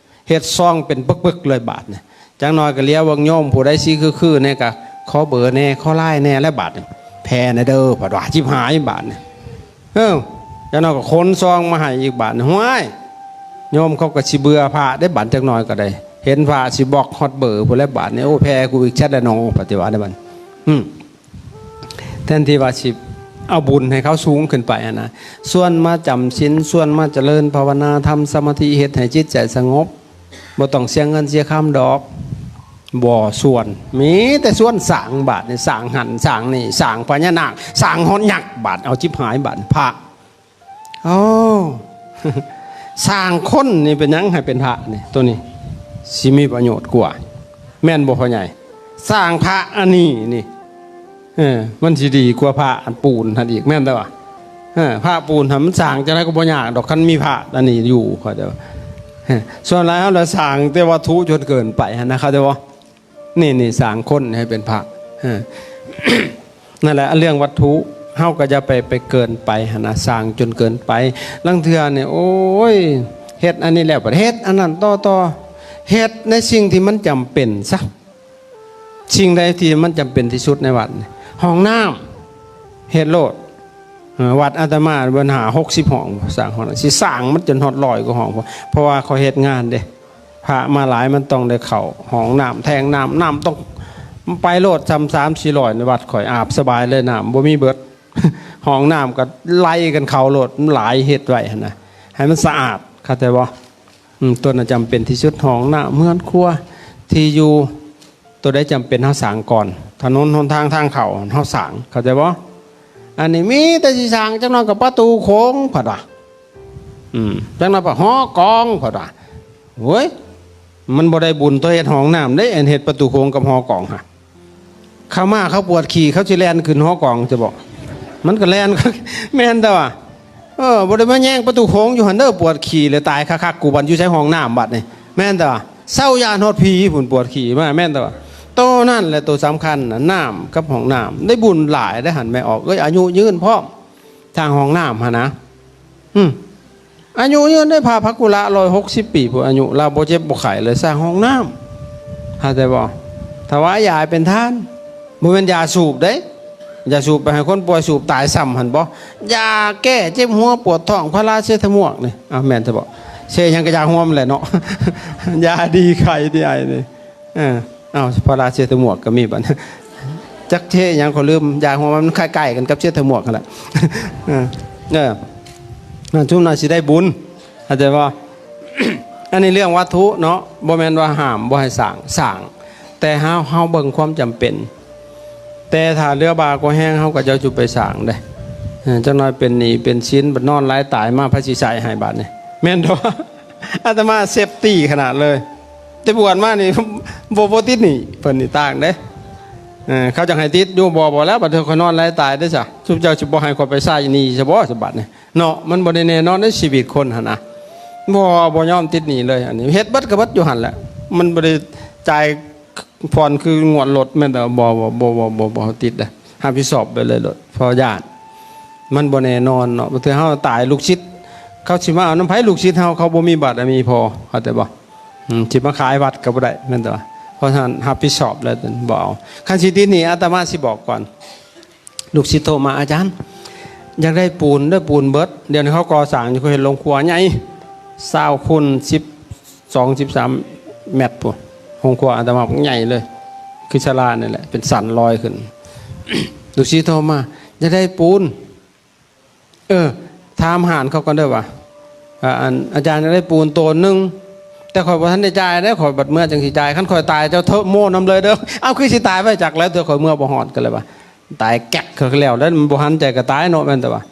ເຮັດຊອງເປັນປຶກໆເລີຍບາດນີ້. ຈັກໜ້ອຍກໍລຽວເບິ່ງໂຍມຜູ້ໃດຊິຄືໆແດ່ ກໍຂໍເບີແດ່ ຂໍລາຍແດ່ແລ້ວບາດນີ້ ແຜ່ແດ່ເດີ ບາດວ່າ ຈິບຫາຍບາດນີ້. ເອີ ຈັກໜ້ອຍກໍຂົນຊອງມາໃຫ້ອີກບາດນີ້ ຫ້ວຍ ໂຍມເຂົາກໍຊິເບື່ອພະເດ້ ບາດຈັກໜ້ອຍກໍໄດ້ ເຫັນພະຊິບລັອກຮອດເບີພຸ້ນແຫຼະບາດນີ້. ໂອ້ ແຜ່ກູອີກແຊັດແລ້ວໜໍ ປະຕິບັດໄດ້ບາດ. ອືມ ແທນທີ່ວ່າຊິເອົາບຸນໃຫ້ເຂົາສູງຂຶ້ນໄປຫັ້ນນະ ຊວນມາຈຳສິນ ຊວນມາຈະເລີນພາວະນາ ທຳສະມາທິ ເຮັດໃຫ້ຈິດໃຈສະຫງົບ ບໍ່ຕ້ອງເສຍເງິນເສຍຄຳດອກ. ບໍ່ຊວນ ມີແຕ່ຊວນສ້າງບາດນີ້ ສ້າງຫັ້ນສ້າງນີ້ ສ້າງພະຍານາກ ສ້າງຮອດຍັກບາດ ເອົາຈິບຫາຍບາດ ພະ ໂອ້ ສ້າງຄົນນີ້ເປັນຫຍັງໃຫ້ເປັນພະນີ້ ໂຕນີ້ຊິມີປະໂຫຍດກວ່າ ແມ່ນບໍ່ພໍ່ໃຫຍ່? ສ້າງພະອັນນີ້ນີ້ ເອີ ມັນຊິດີກວ່າພະອັນປູນຫັ້ນອີກ ແມ່ນແຕ່ວ່າ ເອີ ພະປູນຫັ້ນມັນສ້າງຈັ່ງໃດກໍບໍ່ຍາກດອກ ຄັນມີພະອັນນີ້ຢູ່ ເຂົ້າໃຈບໍ່? ເອີ ສ່ວນຫຼາຍເຮົາລະສ້າງແຕ່ວັດຖຸຈົນເກີນໄປຫັ້ນນະ ເຂົ້າໃຈບໍ່? ນີ້ ນີ້ສ້າງຄົນໃຫ້ເປັນພະ ເອີ ນັ້ນແຫຼະ ເລື່ອງວັດຖຸເຮົາກໍຢ່າໄປ ໄປເກີນໄປຫັ້ນນະ ສ້າງຈົນເກີນໄປ. ລາງເທື່ອນີ້ ໂອ້ຍ ເຮັດອັນນີ້ແລ້ວ ບັດເຮັດອັນນັ້ນຕໍ່ໆ ເຮັດໃນສິ່ງທີ່ມັນຈຳເປັນຊະ. ສິ່ງໃດທີ່ມັນຈຳເປັນທີ່ສຸດໃນວັດນີ້ ຫ້ອງນ້ຳ ເຮັດໂລດ. ເອີ ວັດອາດຕະມາເບິ່ງຫາຫົກສິບຫ້ອງ ສ້າງຫ້ອງ ຊິສ້າງມັນຈົນຮອດຮ້ອຍກວ່າຫ້ອງ ເພາະວ່າເຂົາເຮັດງານເດ້ ພະມາຫຼາຍມັນຕ້ອງໄດ້ເຂົ້າຫ້ອງນ້ຳ ແທງນ້ຳ ນ້ຳຕ້ອງໄປໂລດ ຊ່ຳສາມສີ່ຮ້ອຍ ໃນວັດຂ້ອຍອາບສະບາຍເລີຍ ນ້ຳບໍ່ມີເບິດ ຫ້ອງນ້ຳກໍໄລ່ກັນເຂົ້າໂລດ ມັນຫຼາຍ ເຮັດໄວ້ຫັ້ນນະ ໃຫ້ມັນສະອາດ ເຂົ້າໃຈບໍ່? ອືມ ຕົວນັ້ນຈຳເປັນທີ່ສຸດ ຫ້ອງນ້ຳ ເຮືອນຄົວ ທີ່ຢູ່ ຕົວໃດຈຳເປັນເຮົາສ້າງກ່ອນ ຖະໜົນຫົນທາງ ທາງເຂົ້າ ເຮົາສ້າງ ເຂົ້າໃຈບໍ່? ອັນນີ້ມີແຕ່ຊິສ້າງ ຈັກໜ້ອຍກໍປະຕູໂຂງ ເພິ່ນວ່າ ອືມ ຈັກໜ້ອຍປະ ຫໍກອງ ເພິ່ນວ່າ. ໂອ້ຍ ມັນບໍ່ໄດ້ບຸນຕົວເຮັດຫ້ອງນ້ຳເດ້ ອັນເຮັດປະຕູໂຂງກັບຫໍກອງຫັ້ນ ເຂົາມາເຂົາປວດຂີ້ ເຂົາຊິແລ່ນຂຶ້ນຫໍກອງ ຈະບອກ ມັນກໍແລ່ນ ແມ່ນແຕ່ວ່າ ເອີ ບໍ່ໄດ້ມາແຍງປະຕູໂຂງຢູ່ຫັ້ນເດີ ປວດຂີ້ແລ້ວຕາຍຄັກໆ ກູບັນຢູ່ໃສຫ້ອງນ້ຳບັດນີ້ ແມ່ນແຕ່ວ່າ ເຊົາຢ້ານຮອດຜີພຸ້ນ ປວດຂີ້ມາ ແມ່ນແຕ່ວ່າ ໂຕນັ້ນແຫຼະໂຕສຳຄັນນະ ນ້ຳກັບຫ້ອງນ້ຳ ໄດ້ບຸນຫຼາຍໄດ໋ຫັ້ນ ແມ່ອອກເອີຍ ອາຍຸຍືນພ້ອມ ທາງຫ້ອງນ້ຳຫັ້ນນະ ອືມ ອາຍຸຍືນໄດ໋ ພະພັກຄຸລະ ຮ້ອຍຫົກສິບປີພຸ້ນ ອາຍຸລາວບໍ່ເຈັບບໍ່ໄຂ້ເລີຍ ສ້າງຫ້ອງນ້ຳ ເຂົ້າໃຈບໍ່? ຖວາຍຢາເປັນທານ ບໍ່ແມ່ນຢາສູບເດ້ ຢາສູບໄປໃຫ້ຄົນປ່ວຍສູບຕາຍຊ້ຳຫັ້ນບໍ? ຢາແກ້ເຈັບຫົວປວດທ້ອງ ພາລາເຊຕາມອນນີ້ ອ້າວ ແມ່ນແທ້ບໍ? ເຊຫຍັງກໍຢາຮ່ວມແຫຼະເນາະ ຢາດີໄຂ້ດີໄອນີ້ ເອີ ເອົາ ພາລາເຊຕາມອນກໍມີບັດ ຈັກເຊຫຍັງກໍລືມ ຢາຮ່ວມ ມັນຄ້າຍໆກັນກັບເຊຕາມອນຫັ້ນແຫຼະ ເອີ ເອີ ຊຸມນັ້ນຊິໄດ້ບຸນ ເຂົ້າໃຈບໍ່? ອັນນີ້ເລື່ອງວັດຖຸເນາະ ບໍ່ແມ່ນວ່າຫ້າມບໍ່ໃຫ້ສ້າງ ສ້າງ ແຕ່ເຮົາ ເຮົາເບິ່ງຄວາມຈຳເປັນ ແຕ່ຖ້າເຫຼືອບາກວ່າແຮງ ເຮົາກໍຈະຈຸໄປສ້າງເດ້ ເອີ ຈັກໜ້ອຍເປັນໜີ້ເປັນສິນ ບັດນອນຫຼາຍຕາຍມາ ໃຜຊິໃຊ້ໃຫ້ບາດນີ້ ແມ່ນບໍ່? ອາດຕະມາເຊັບຕີ້ຂະໜາດເລີຍ ແຕ່ບວດມານີ້ ບໍ່ ບໍ່ຕິດໜີ້ ເພິ່ນນີ້ຕ່າງເດ້ ເອີ ເຂົາຈັ່ງໃຫ້ຕິດຢູ່ ບໍ່ ບໍ່ແລ້ວ ບັດເທື່ອຂ້ອຍນອນຫຼາຍຕາຍເດ້ຊະ ຊຸມເຈົ້າຊິບໍ່ໃຫ້ຂ້ອຍໄປໃຊ້ໜີ້ຊະບໍ່ ສະບັດນີ້ ເນາະ ມັນບໍ່ໄດ້ແນ່ນອນໃນຊີວິດຄົນຫັ້ນນະ ບໍ່ ບໍ່ຍອມຕິດໜີ້ເລີຍ ອັນນີ້ເຮັດເບິດກໍເບິດຢູ່ຫັ້ນແຫຼະ ມັນບໍ່ໄດ້ຈ່າຍຜ່ອນຄືງວດລົດ ແມ່ນແຕ່ ບໍ່ ບໍ່ ບໍ່ ບໍ່ ບໍ່ ບໍ່ຕິດເດ້ ຮັບຜິດຊອບໄປເລີຍໂລດ ເພາະຢ້ານ ມັນບໍ່ແນ່ນອນເນາະ ບາງເທື່ອເຮົາຕາຍ ລູກສິດເຂົາຊິມາເອົານຳໃຜ? ລູກສິດເຮົາ ເຂົາບໍ່ມີບາລະມີພໍ ເຂົ້າໃຈບໍ່? ອືມ ຊິມາຂາຍວັດກໍບໍ່ໄດ້ ແມ່ນແຕ່ວ່າ ເພາະສະນັ້ນຮັບຜິດຊອບແລ້ວ ບໍ່ເອົາ ຄັນຊິຕິດໜີ້ ອາດຕະມາຊິບອກກ່ອນ ລູກສິດໂທມາ ອາຈານ ຢາກໄດ້ປູນເດີ ປູນເບິດ ດຽວນີ້ເຂົາກໍ່ສ້າງຢູ່ ເຂົາເຮັດໂຮງຄົວໃຫຍ່ ຊາວຄູນສິບສອງ ສິບສາມ ແມັດພຸ້ນ. ໂຮງຄົວອາດຕະມາໃຫຍ່ເລີຍ ຄືສາລານີ້ແຫຼະ ເປັນສັນລອຍຂຶ້ນ. ລູກສິດໂທມາ ຢາກໄດ້ປູນ. ເອີ ຖາມຮ້ານເຂົາກ່ອນເດີວ່າ ອາ ອັນ ອາຈານຢາກໄດ້ປູນໂຕນໜຶ່ງ ແຕ່ຂ້ອຍບໍ່ທັນໄດ້ຈ່າຍເດ້ ຂ້ອຍບັດເມືອຈັ່ງຊິຈ່າຍ. ຄັນຂ້ອຍຕາຍເຈົ້າໂທໂມ້ນຳເລີຍເດີ. ເອົ້າ ຄືຊິຕາຍໄວຈັກແລ້ວ ເທື່ອຂ້ອຍເມືອບໍ່ຮອດ ກໍເລີຍວ່າ ຕາຍແກັກ ເຂົາກໍແລ້ວ ແລ້ວມັນບໍ່ຫັນໃຈກໍຕາຍເນາະ ແມ່ນແຕ່ວ່າ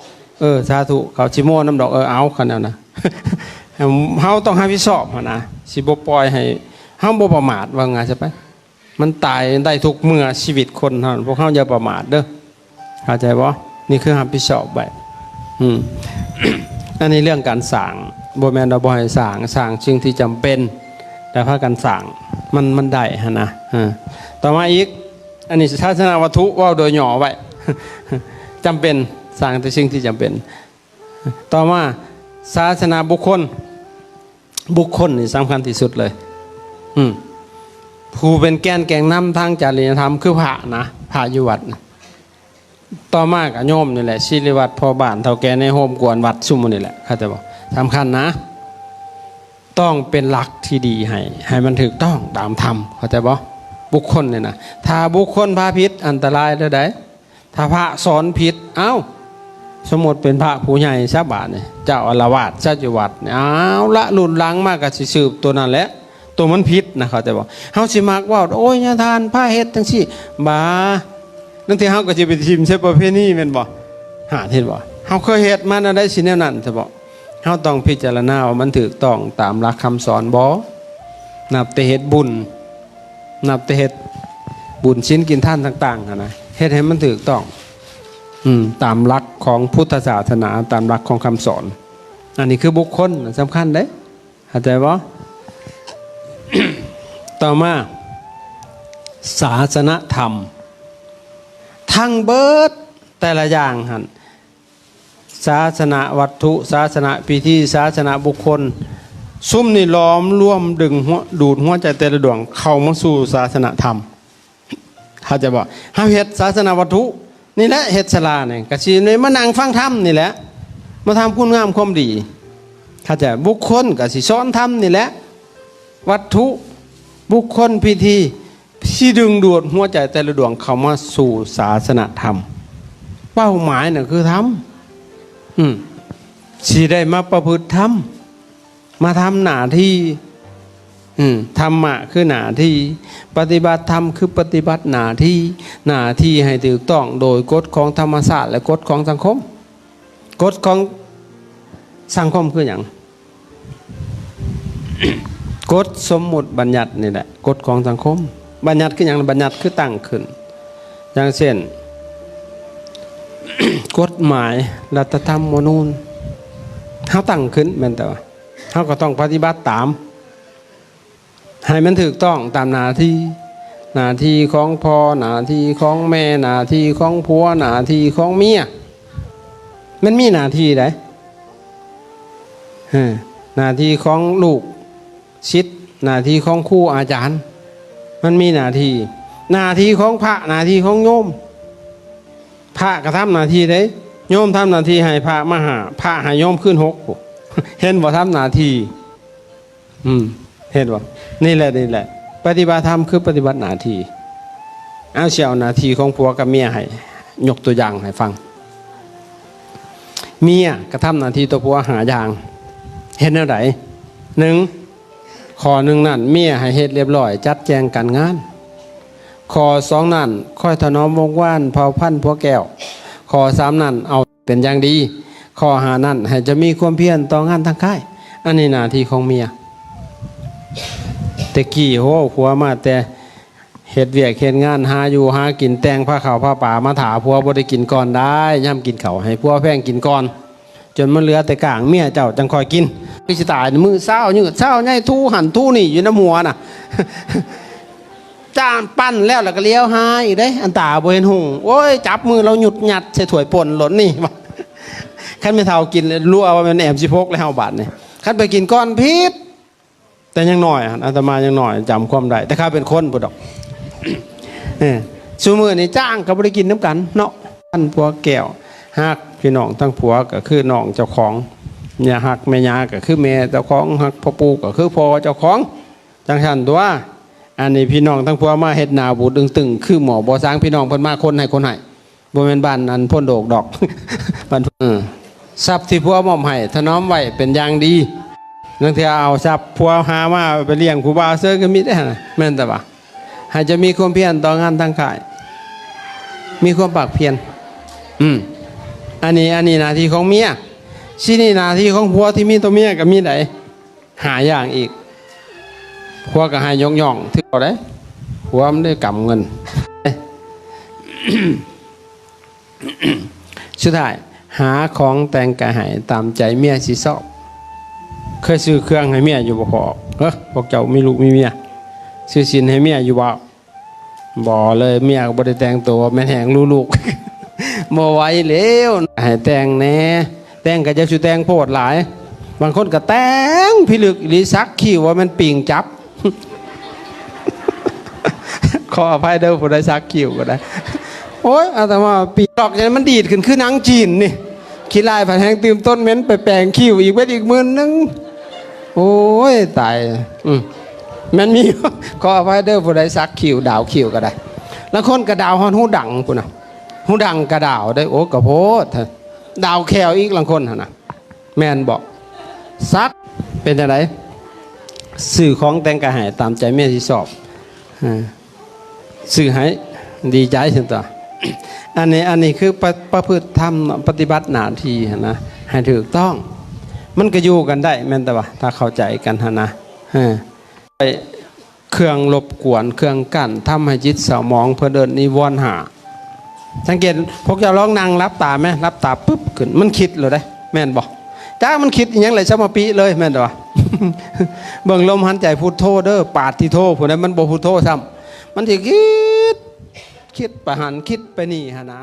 ເອີ ສາທຸ ເຂົາຊິໂມ້ນຳດອກ. ເອີ ເອົາ ຄັນແນວນັ້ນ ເຮົາຕ້ອງຮັບຜິດຊອບຫັ້ນນະ ຊິບໍ່ປ່ອຍໃຫ້ ເຮົາບໍ່ປະໝາດ ວ່າງ່າຍຊະໄປ. ມັນຕາຍໄດ້ທຸກເມື່ອ ຊີວິດຄົນເຮົາ ພວກເຮົາຢ່າປະໝາດເດີ ເຂົ້າໃຈບໍ່? ນີ້ຄືຮັບຜິດຊອບໄວ້. ອືມ ອັນນີ້ເລື່ອງການສ້າງ ບໍ່ແມ່ນວ່າບໍ່ໃຫ້ສ້າງ ສ້າງສິ່ງທີ່ຈຳເປັນ ແຕ່ພາກັນສ້າງ ມັນ ມັນໄດ້ຫັ້ນນະ. ເອີ ຕໍ່ມາອີກ ອັນນີ້ສາສະນະວັດຖຸ ເວົ້າໂດຍຫຍໍ້ໄວ້ ຈຳເປັນ ສ້າງແຕ່ສິ່ງທີ່ຈຳເປັນ. ຕໍ່ມາ ສາສະນະບຸກຄົນ ບຸກຄົນນີ້ສຳຄັນທີ່ສຸດເລີຍ. ອືມ ຜູ້ເປັນແກນແກ່ນນຳທາງຈະລິຍະທຳຄືພະນະ ພະຢູ່ວັດນະ. ຕໍ່ມາກໍໂຍມນີ້ແຫຼະ ສິລິວັດ ພໍ່ບ້ານ ເຖົ້າແກ່ໃນໂຮມກວນວັດ ຊຸມໝູ່ນີ້ແຫຼະ ເຂົ້າໃຈບໍ່? ສຳຄັນນະ ຕ້ອງເປັນຫຼັກທີ່ດີໃຫ້ ໃຫ້ມັນຖືກຕ້ອງຕາມທຳ ເຂົ້າໃຈບໍ່? ບຸກຄົນນີ້ນະ ຖ້າບຸກຄົນພາຜິດ ອັນຕະລາຍເດີໃດ. ຖ້າພະສອນຜິດ ເອົ້າ ສົມມຸດເປັນພະຜູ້ໃຫຍ່ຊະບາດນີ້ ເຈົ້າອາລະວາດຊະຢູ່ວັດນີ້ ເອົາລະ ລຸນຫຼັງມາກໍຊິສືບໂຕນັ້ນແຫຼະ ໂຕມັນຜິດນະ ເຂົ້າໃຈບໍ່? ເຮົາຊິມັກເວົ້າ ໂອ້ຍ ຍາທ່ານພາເຮັດຈັ່ງຊີ້ ບາ ລາງເທື່ອເຮົາກໍຊິໄປຖິ້ມໃສ່ປະເພນີແມ່ນບໍ່? ຫາ ເຫັນບໍ່? ເຮົາເຄີຍເຮັດມາແນວໃດຊິແນວນັ້ນຊະບໍ່? ເຮົາຕ້ອງພິຈາລະນາວ່າມັນຖືກຕ້ອງຕາມຫຼັກຄຳສອນບໍ່? ນັບແຕ່ເຮັດບຸນ ນັບແຕ່ເຮັດບຸນສິນກິນທານຕ່າງໆຫັ້ນນະ ເຮັດໃຫ້ມັນຖືກຕ້ອງ ອືມ ຕາມຫຼັກຂອງພຸດທະສາສະໜາ ຕາມຫຼັກຂອງຄຳສອນ. ອັນນີ້ຄືບຸກຄົນສຳຄັນເດ້ ເຂົ້າໃຈບໍ່? ຕໍ່ມາ ສາສະນະທຳ ທັງເບິດແຕ່ລະຢ່າງຫັ້ນ ສາສະນະວັດຖຸ ສາສະນະພິທີ ສາສະນະບຸກຄົນ ຊຸມນີ້ຫຼອມລວມດຶງຫົວ ດູດຫົວໃຈແຕ່ລະດວງເຂົ້າມາສູ່ສາສະນະທຳ ເຂົ້າໃຈບໍ່? ເຮົາເຮັດສາສະນະວັດຖຸນີ້ແຫຼະ ເຮັດສາລານີ້ ກະຊິໄດ້ມານັ່ງຟັງທຳນີ້ແຫຼະ ມາທຳຄຸນງາມຄວາມດີ ເຂົ້າໃຈ? ບຸກຄົນກະຊິສອນທຳນີ້ແຫຼະ ວັດຖຸ ບຸກຄົນ ພິທີ ຊິດຶງດູດຫົວໃຈແຕ່ລະດວງເຂົ້າມາສູ່ສາສະນະທຳ. ເປົ້າໝາຍນະຄືທຳ ອືມ ຊິໄດ້ມາປະພຶດທຳ ມາທຳໜ້າທີ່ ອືມ ທຳມະຄືໜ້າທີ່ ປະຕິບັດທຳຄືປະຕິບັດໜ້າທີ່ ໜ້າທີ່ໃຫ້ຖືກຕ້ອງໂດຍກົດຂອງທຳມະຊາດ ແລະ ກົດຂອງສັງຄົມ. ກົດຂອງສັງຄົມຄືຫຍັງ? ກົດສົມມຸດບັນຍັດນີ້ແຫຼະ ກົດຂອງສັງຄົມ. ບັນຍັດຄືຫຍັງ? ບັນຍັດຄືຕັ້ງຂຶ້ນ. ຢ່າງເຊັ່ນ ກົດໝາຍລັດຖະທຳມະນູນ ເຮົາຕັ້ງຂຶ້ນ ແມ່ນແຕ່ວ່າເຮົາກໍຕ້ອງປະຕິບັດຕາມ ໃຫ້ມັນຖືກຕ້ອງຕາມໜ້າທີ່, ໜ້າທີ່ຂອງພໍ່, ໜ້າທີ່ຂອງແມ່, ໜ້າທີ່ຂອງຜົວ, ໜ້າທີ່ຂອງເມຍ. ມັນມີໜ້າທີ່ໃດ໋. ເອີ ໜ້າທີ່ຂອງລູກສິດ, ໜ້າທີ່ຂອງຄູອາຈານ, ມັນມີໜ້າທີ່. ໜ້າທີ່ຂອງພະ, ໜ້າທີ່ຂອງໂຍມ. ພະກໍທຳໜ້າທີ່ເດ້, ໂຍມທຳໜ້າທີ່ໃຫ້ພະມາຫາ, ພະໃຫ້ໂຍມຄືນຫົກ. ເຫັນບໍ່? ທຳໜ້າທີ່. ອືມ ເຫັນບໍ່? ນີ້ແຫຼະ ນີ້ແຫຼະ ປະຕິບັດທຳຄືປະຕິບັດໜ້າທີ່. ເອົາ ຊິເອົາໜ້າທີ່ຂອງຜົວກັບເມຍໃຫ້ ຍົກຕົວຢ່າງໃຫ້ຟັງ. ເມຍກະທຳໜ້າທີ່ຕໍ່ຜົວຫ້າຢ່າງ. ເຮັດແນວໃດ? ໜຶ່ງ ຂໍ້ໜຶ່ງນັ້ນ ເມຍໃຫ້ເຮັດລຽບລ້ອຍ ຈັດແຈງການງານ. ຂໍ້ສອງນັ້ນ ຄອຍຖະໜອມວົງວານ ເຜົ່າພັນຜົວແກ້ວ. ຂໍ້ສາມນັ້ນ ເອົາ ເປັນຢ່າງດີ. ຂໍ້ຫ້ານັ້ນ ໃຫ້ເຈົ້າມີຄວາມພຽນຕໍ່ງານທາງກາຍ. ອັນນີ້ໜ້າທີ່ຂອງເມຍ. ແຕ່ກີ້ ໂຫ ຜົວມາແຕ່ເຮັດວຽກເຮັດງານ ຫາຢູ່ຫາກິນ ແຕ່ງພາເຂົ້າພາປາມາຖ້າຜົວບໍ່ໄດ້ກິນກ່ອນໄດ້. ຍາມກິນເຂົ້າໃຫ້ຜົວແພງກິນກ່ອນ ຈົນມັນເຫຼືອແຕ່ກ້າງ ເມຍເຈົ້າຈັ່ງຄ່ອຍກິນ. ຄືຊິຕາຍ ມື້ເຊົ້າຍືດເຊົ້າໃຫຍ່ ຖູຫັ້ນຖູນີ້ຢູ່ນຳຫົວນະ. ຈານປັ້ນແລ້ວ ແລ້ວກໍຫຼຽວຫາອີກເດ້ ອັນຕາບໍ່ເຫັນຫຸ່ງ. ໂອ້ຍ ຈັບມືລາວຫຍຸດຫຍັດໃສ່ຖ້ວຍປົ່ນໂລດນີ້. ຄັນແມ່ເຖົ້າກິນລົວວ່າແມ່ນແອມສິບຫົກແລ້ວເຮົາບາດນີ້. ຄັນໄປກິນກ່ອນຜິດ. ແຕ່ຍັງນ້ອຍ ອາດຕະມາຍັງນ້ອຍ ຈຳຄວາມໄດ້ ແຕ່ຂ້າເປັນຄົນພຸ້ນດອກ. ເອີ ຊຸມື້ນີ້ຈ້າງກໍບໍ່ໄດ້ກິນນຳກັນເນາະ. ພັນຜົວແກ້ວ ຮັກພີ່ນ້ອງທັງຜົວກໍຄືນ້ອງເຈົ້າຂອງ, ຍາ ຮັກແມ່ຍ່າກໍຄືແມ່ເຈົ້າຂອງ, ຮັກພໍ່ປູ່ກໍຄືພໍ່ເຈົ້າຂອງ. ຈັ່ງຊັ້ນຕົວະ. ອັນນີ້ພີ່ນ້ອງທັງພວມາເຮັດໜ້າບູດຕຶງໆ ຄືໝໍບໍ່ສ້າງ ພີ່ນ້ອງເພິ່ນມາຄົນໃຫ້ຄົນໃຫ້ ບໍ່ແມ່ນບ້ານອັນໂພນໂດກດອກ ບ້ານ ເອີ ຊັບທີ່ຜົວມອບໃຫ້ຖະໜອມໄວ້ເປັນຢ່າງດີ. ລາງເທື່ອເອົາຊັບຜົວຫາມາໄປລ້ຽງຜູ້ບ່າວເຊີຍກໍມີເດ້ຫັ້ນນະ ແມ່ນແຕ່ວ່າ ໃຫ້ເຈົ້າມີຄວາມພຽນຕໍ່ງານທາງຄ້າຍ ມີຄວາມພາກພຽນ. ອືມ ອັນນີ້ ອັນນີ້ໜ້າທີ່ຂອງເມຍ. ຊິນີ້ໜ້າທີ່ຂອງຜົວທີ່ມີຕໍ່ເມຍກໍມີໃດ໋. ຫ້າຢ່າງອີກ ຜົວກໍໃຫ້ຍົກຍ້ອງຖືກເອົາໄດ໋ ຜົວມັນໄດ້ກຳເງິນ. ສຸດທ້າຍ ຫາຂອງແຕ່ງກາຍໃຫ້ຕາມໃຈເມຍຊິຊອບ. ເຄີຍຊື້ເຄື່ອງໃຫ້ເມຍຢູ່ບໍ່ພໍ່? ເອີ ພວກເຈົ້າມີລູກມີເມຍ ຊື້ສິນໃຫ້ເມຍຢູ່ບໍ່? ບໍ່ເລີຍ ເມຍກໍບໍ່ໄດ້ແຕ່ງໂຕ ແມ່ນແຮງຮູ້ລູກ ບໍ່ໄຫວແລ້ວ. ໃຫ້ແຕ່ງແດ່ ແຕ່ງກໍຢ່າສູ່ແຕ່ງໂພດຫຼາຍ. ບາງຄົນກໍແຕ່ງພິລຶກອີ່ຫຼີ ສັກຄິ້ວວ່າແມ່ນປີງຈັບ ຂໍອະໄພເດີ ຜູ້ໃດສັກຄິ້ວກໍໄດ້. ໂອ້ຍ ອາດຕະມາປີກອກ ມັນດີດຂຶ້ນຄືໜັງຈີນນີ້. ຂີ້ລ້າຍພັດແຮງຕື່ມຕົ້ນເໝັນ ໄປແປງຄິ້ວອີກເບິດອີກໝື່ນໜຶ່ງ. ໂອ້ຍ ຕາຍ. ອືມ ແມ່ນມີ ຂໍອະໄພເດີ ຜູ້ໃດສັກຄິ້ວ ດາວຄິ້ວກໍໄດ້. ລາງຄົນກໍດາວຮອດຫູດັງພຸ້ນນະ ຫູດັງກໍດາວໄດ້. ໂອ້ ກະໂພດ ດາວແຂ້ວອີກ ລາງຄົນຫັ້ນນະ. ແມ່ນບໍ່? ສັກເປັນຈັ່ງໃດ? ຊື້ຂອງແຕ່ງກາຍໃຫ້ຕາມໃຈເມຍຊິຊອບ. ເອີ ຊື້ໃຫ້ດີໃຈຊັ້ນຕົວະ. ອັນນີ້ ອັນນີ້ຄືປະ ປະພຶດທຳເນາະ ປະຕິບັດໜ້າທີ່ຫັ້ນນະ ໃຫ້ຖືກຕ້ອງ ມັນກໍຢູ່ກັນໄດ້ ແມ່ນແຕ່ວ່າ ຖ້າເຂົ້າໃຈກັນຫັ້ນນະ. ເອີ ເຄື່ອງລົບກວນ ເຄື່ອງກັ້ນ ທຳໃຫ້ຈິດເສົ້າໝອງ ເພິ່ນເອີ້ນນິວອນຫ້າ. ສັງເກດ ພວກເຈົ້າລອງນັ່ງຫຼັບຕາແມ ຫຼັບຕາປຶບຂຶ້ນ ມັນຄິດໂລດເດ້ ແມ່ນບໍ່? ຈັກມັນຄິດອີ່ຫຍັງເລີຍ ສະມາປິເລີຍ ແມ່ນບໍ່? ເບິ່ງລົມຫາຍໃຈ ພຸດໂທເດີ ປາດທິໂທ ຜູ້ໃດມັນບໍ່ພຸດໂທຊ້ຳ ມັນຊິຄິດ ຄິດໄປຫັ້ນຄິດໄປນີ້ຫັ້ນນະ.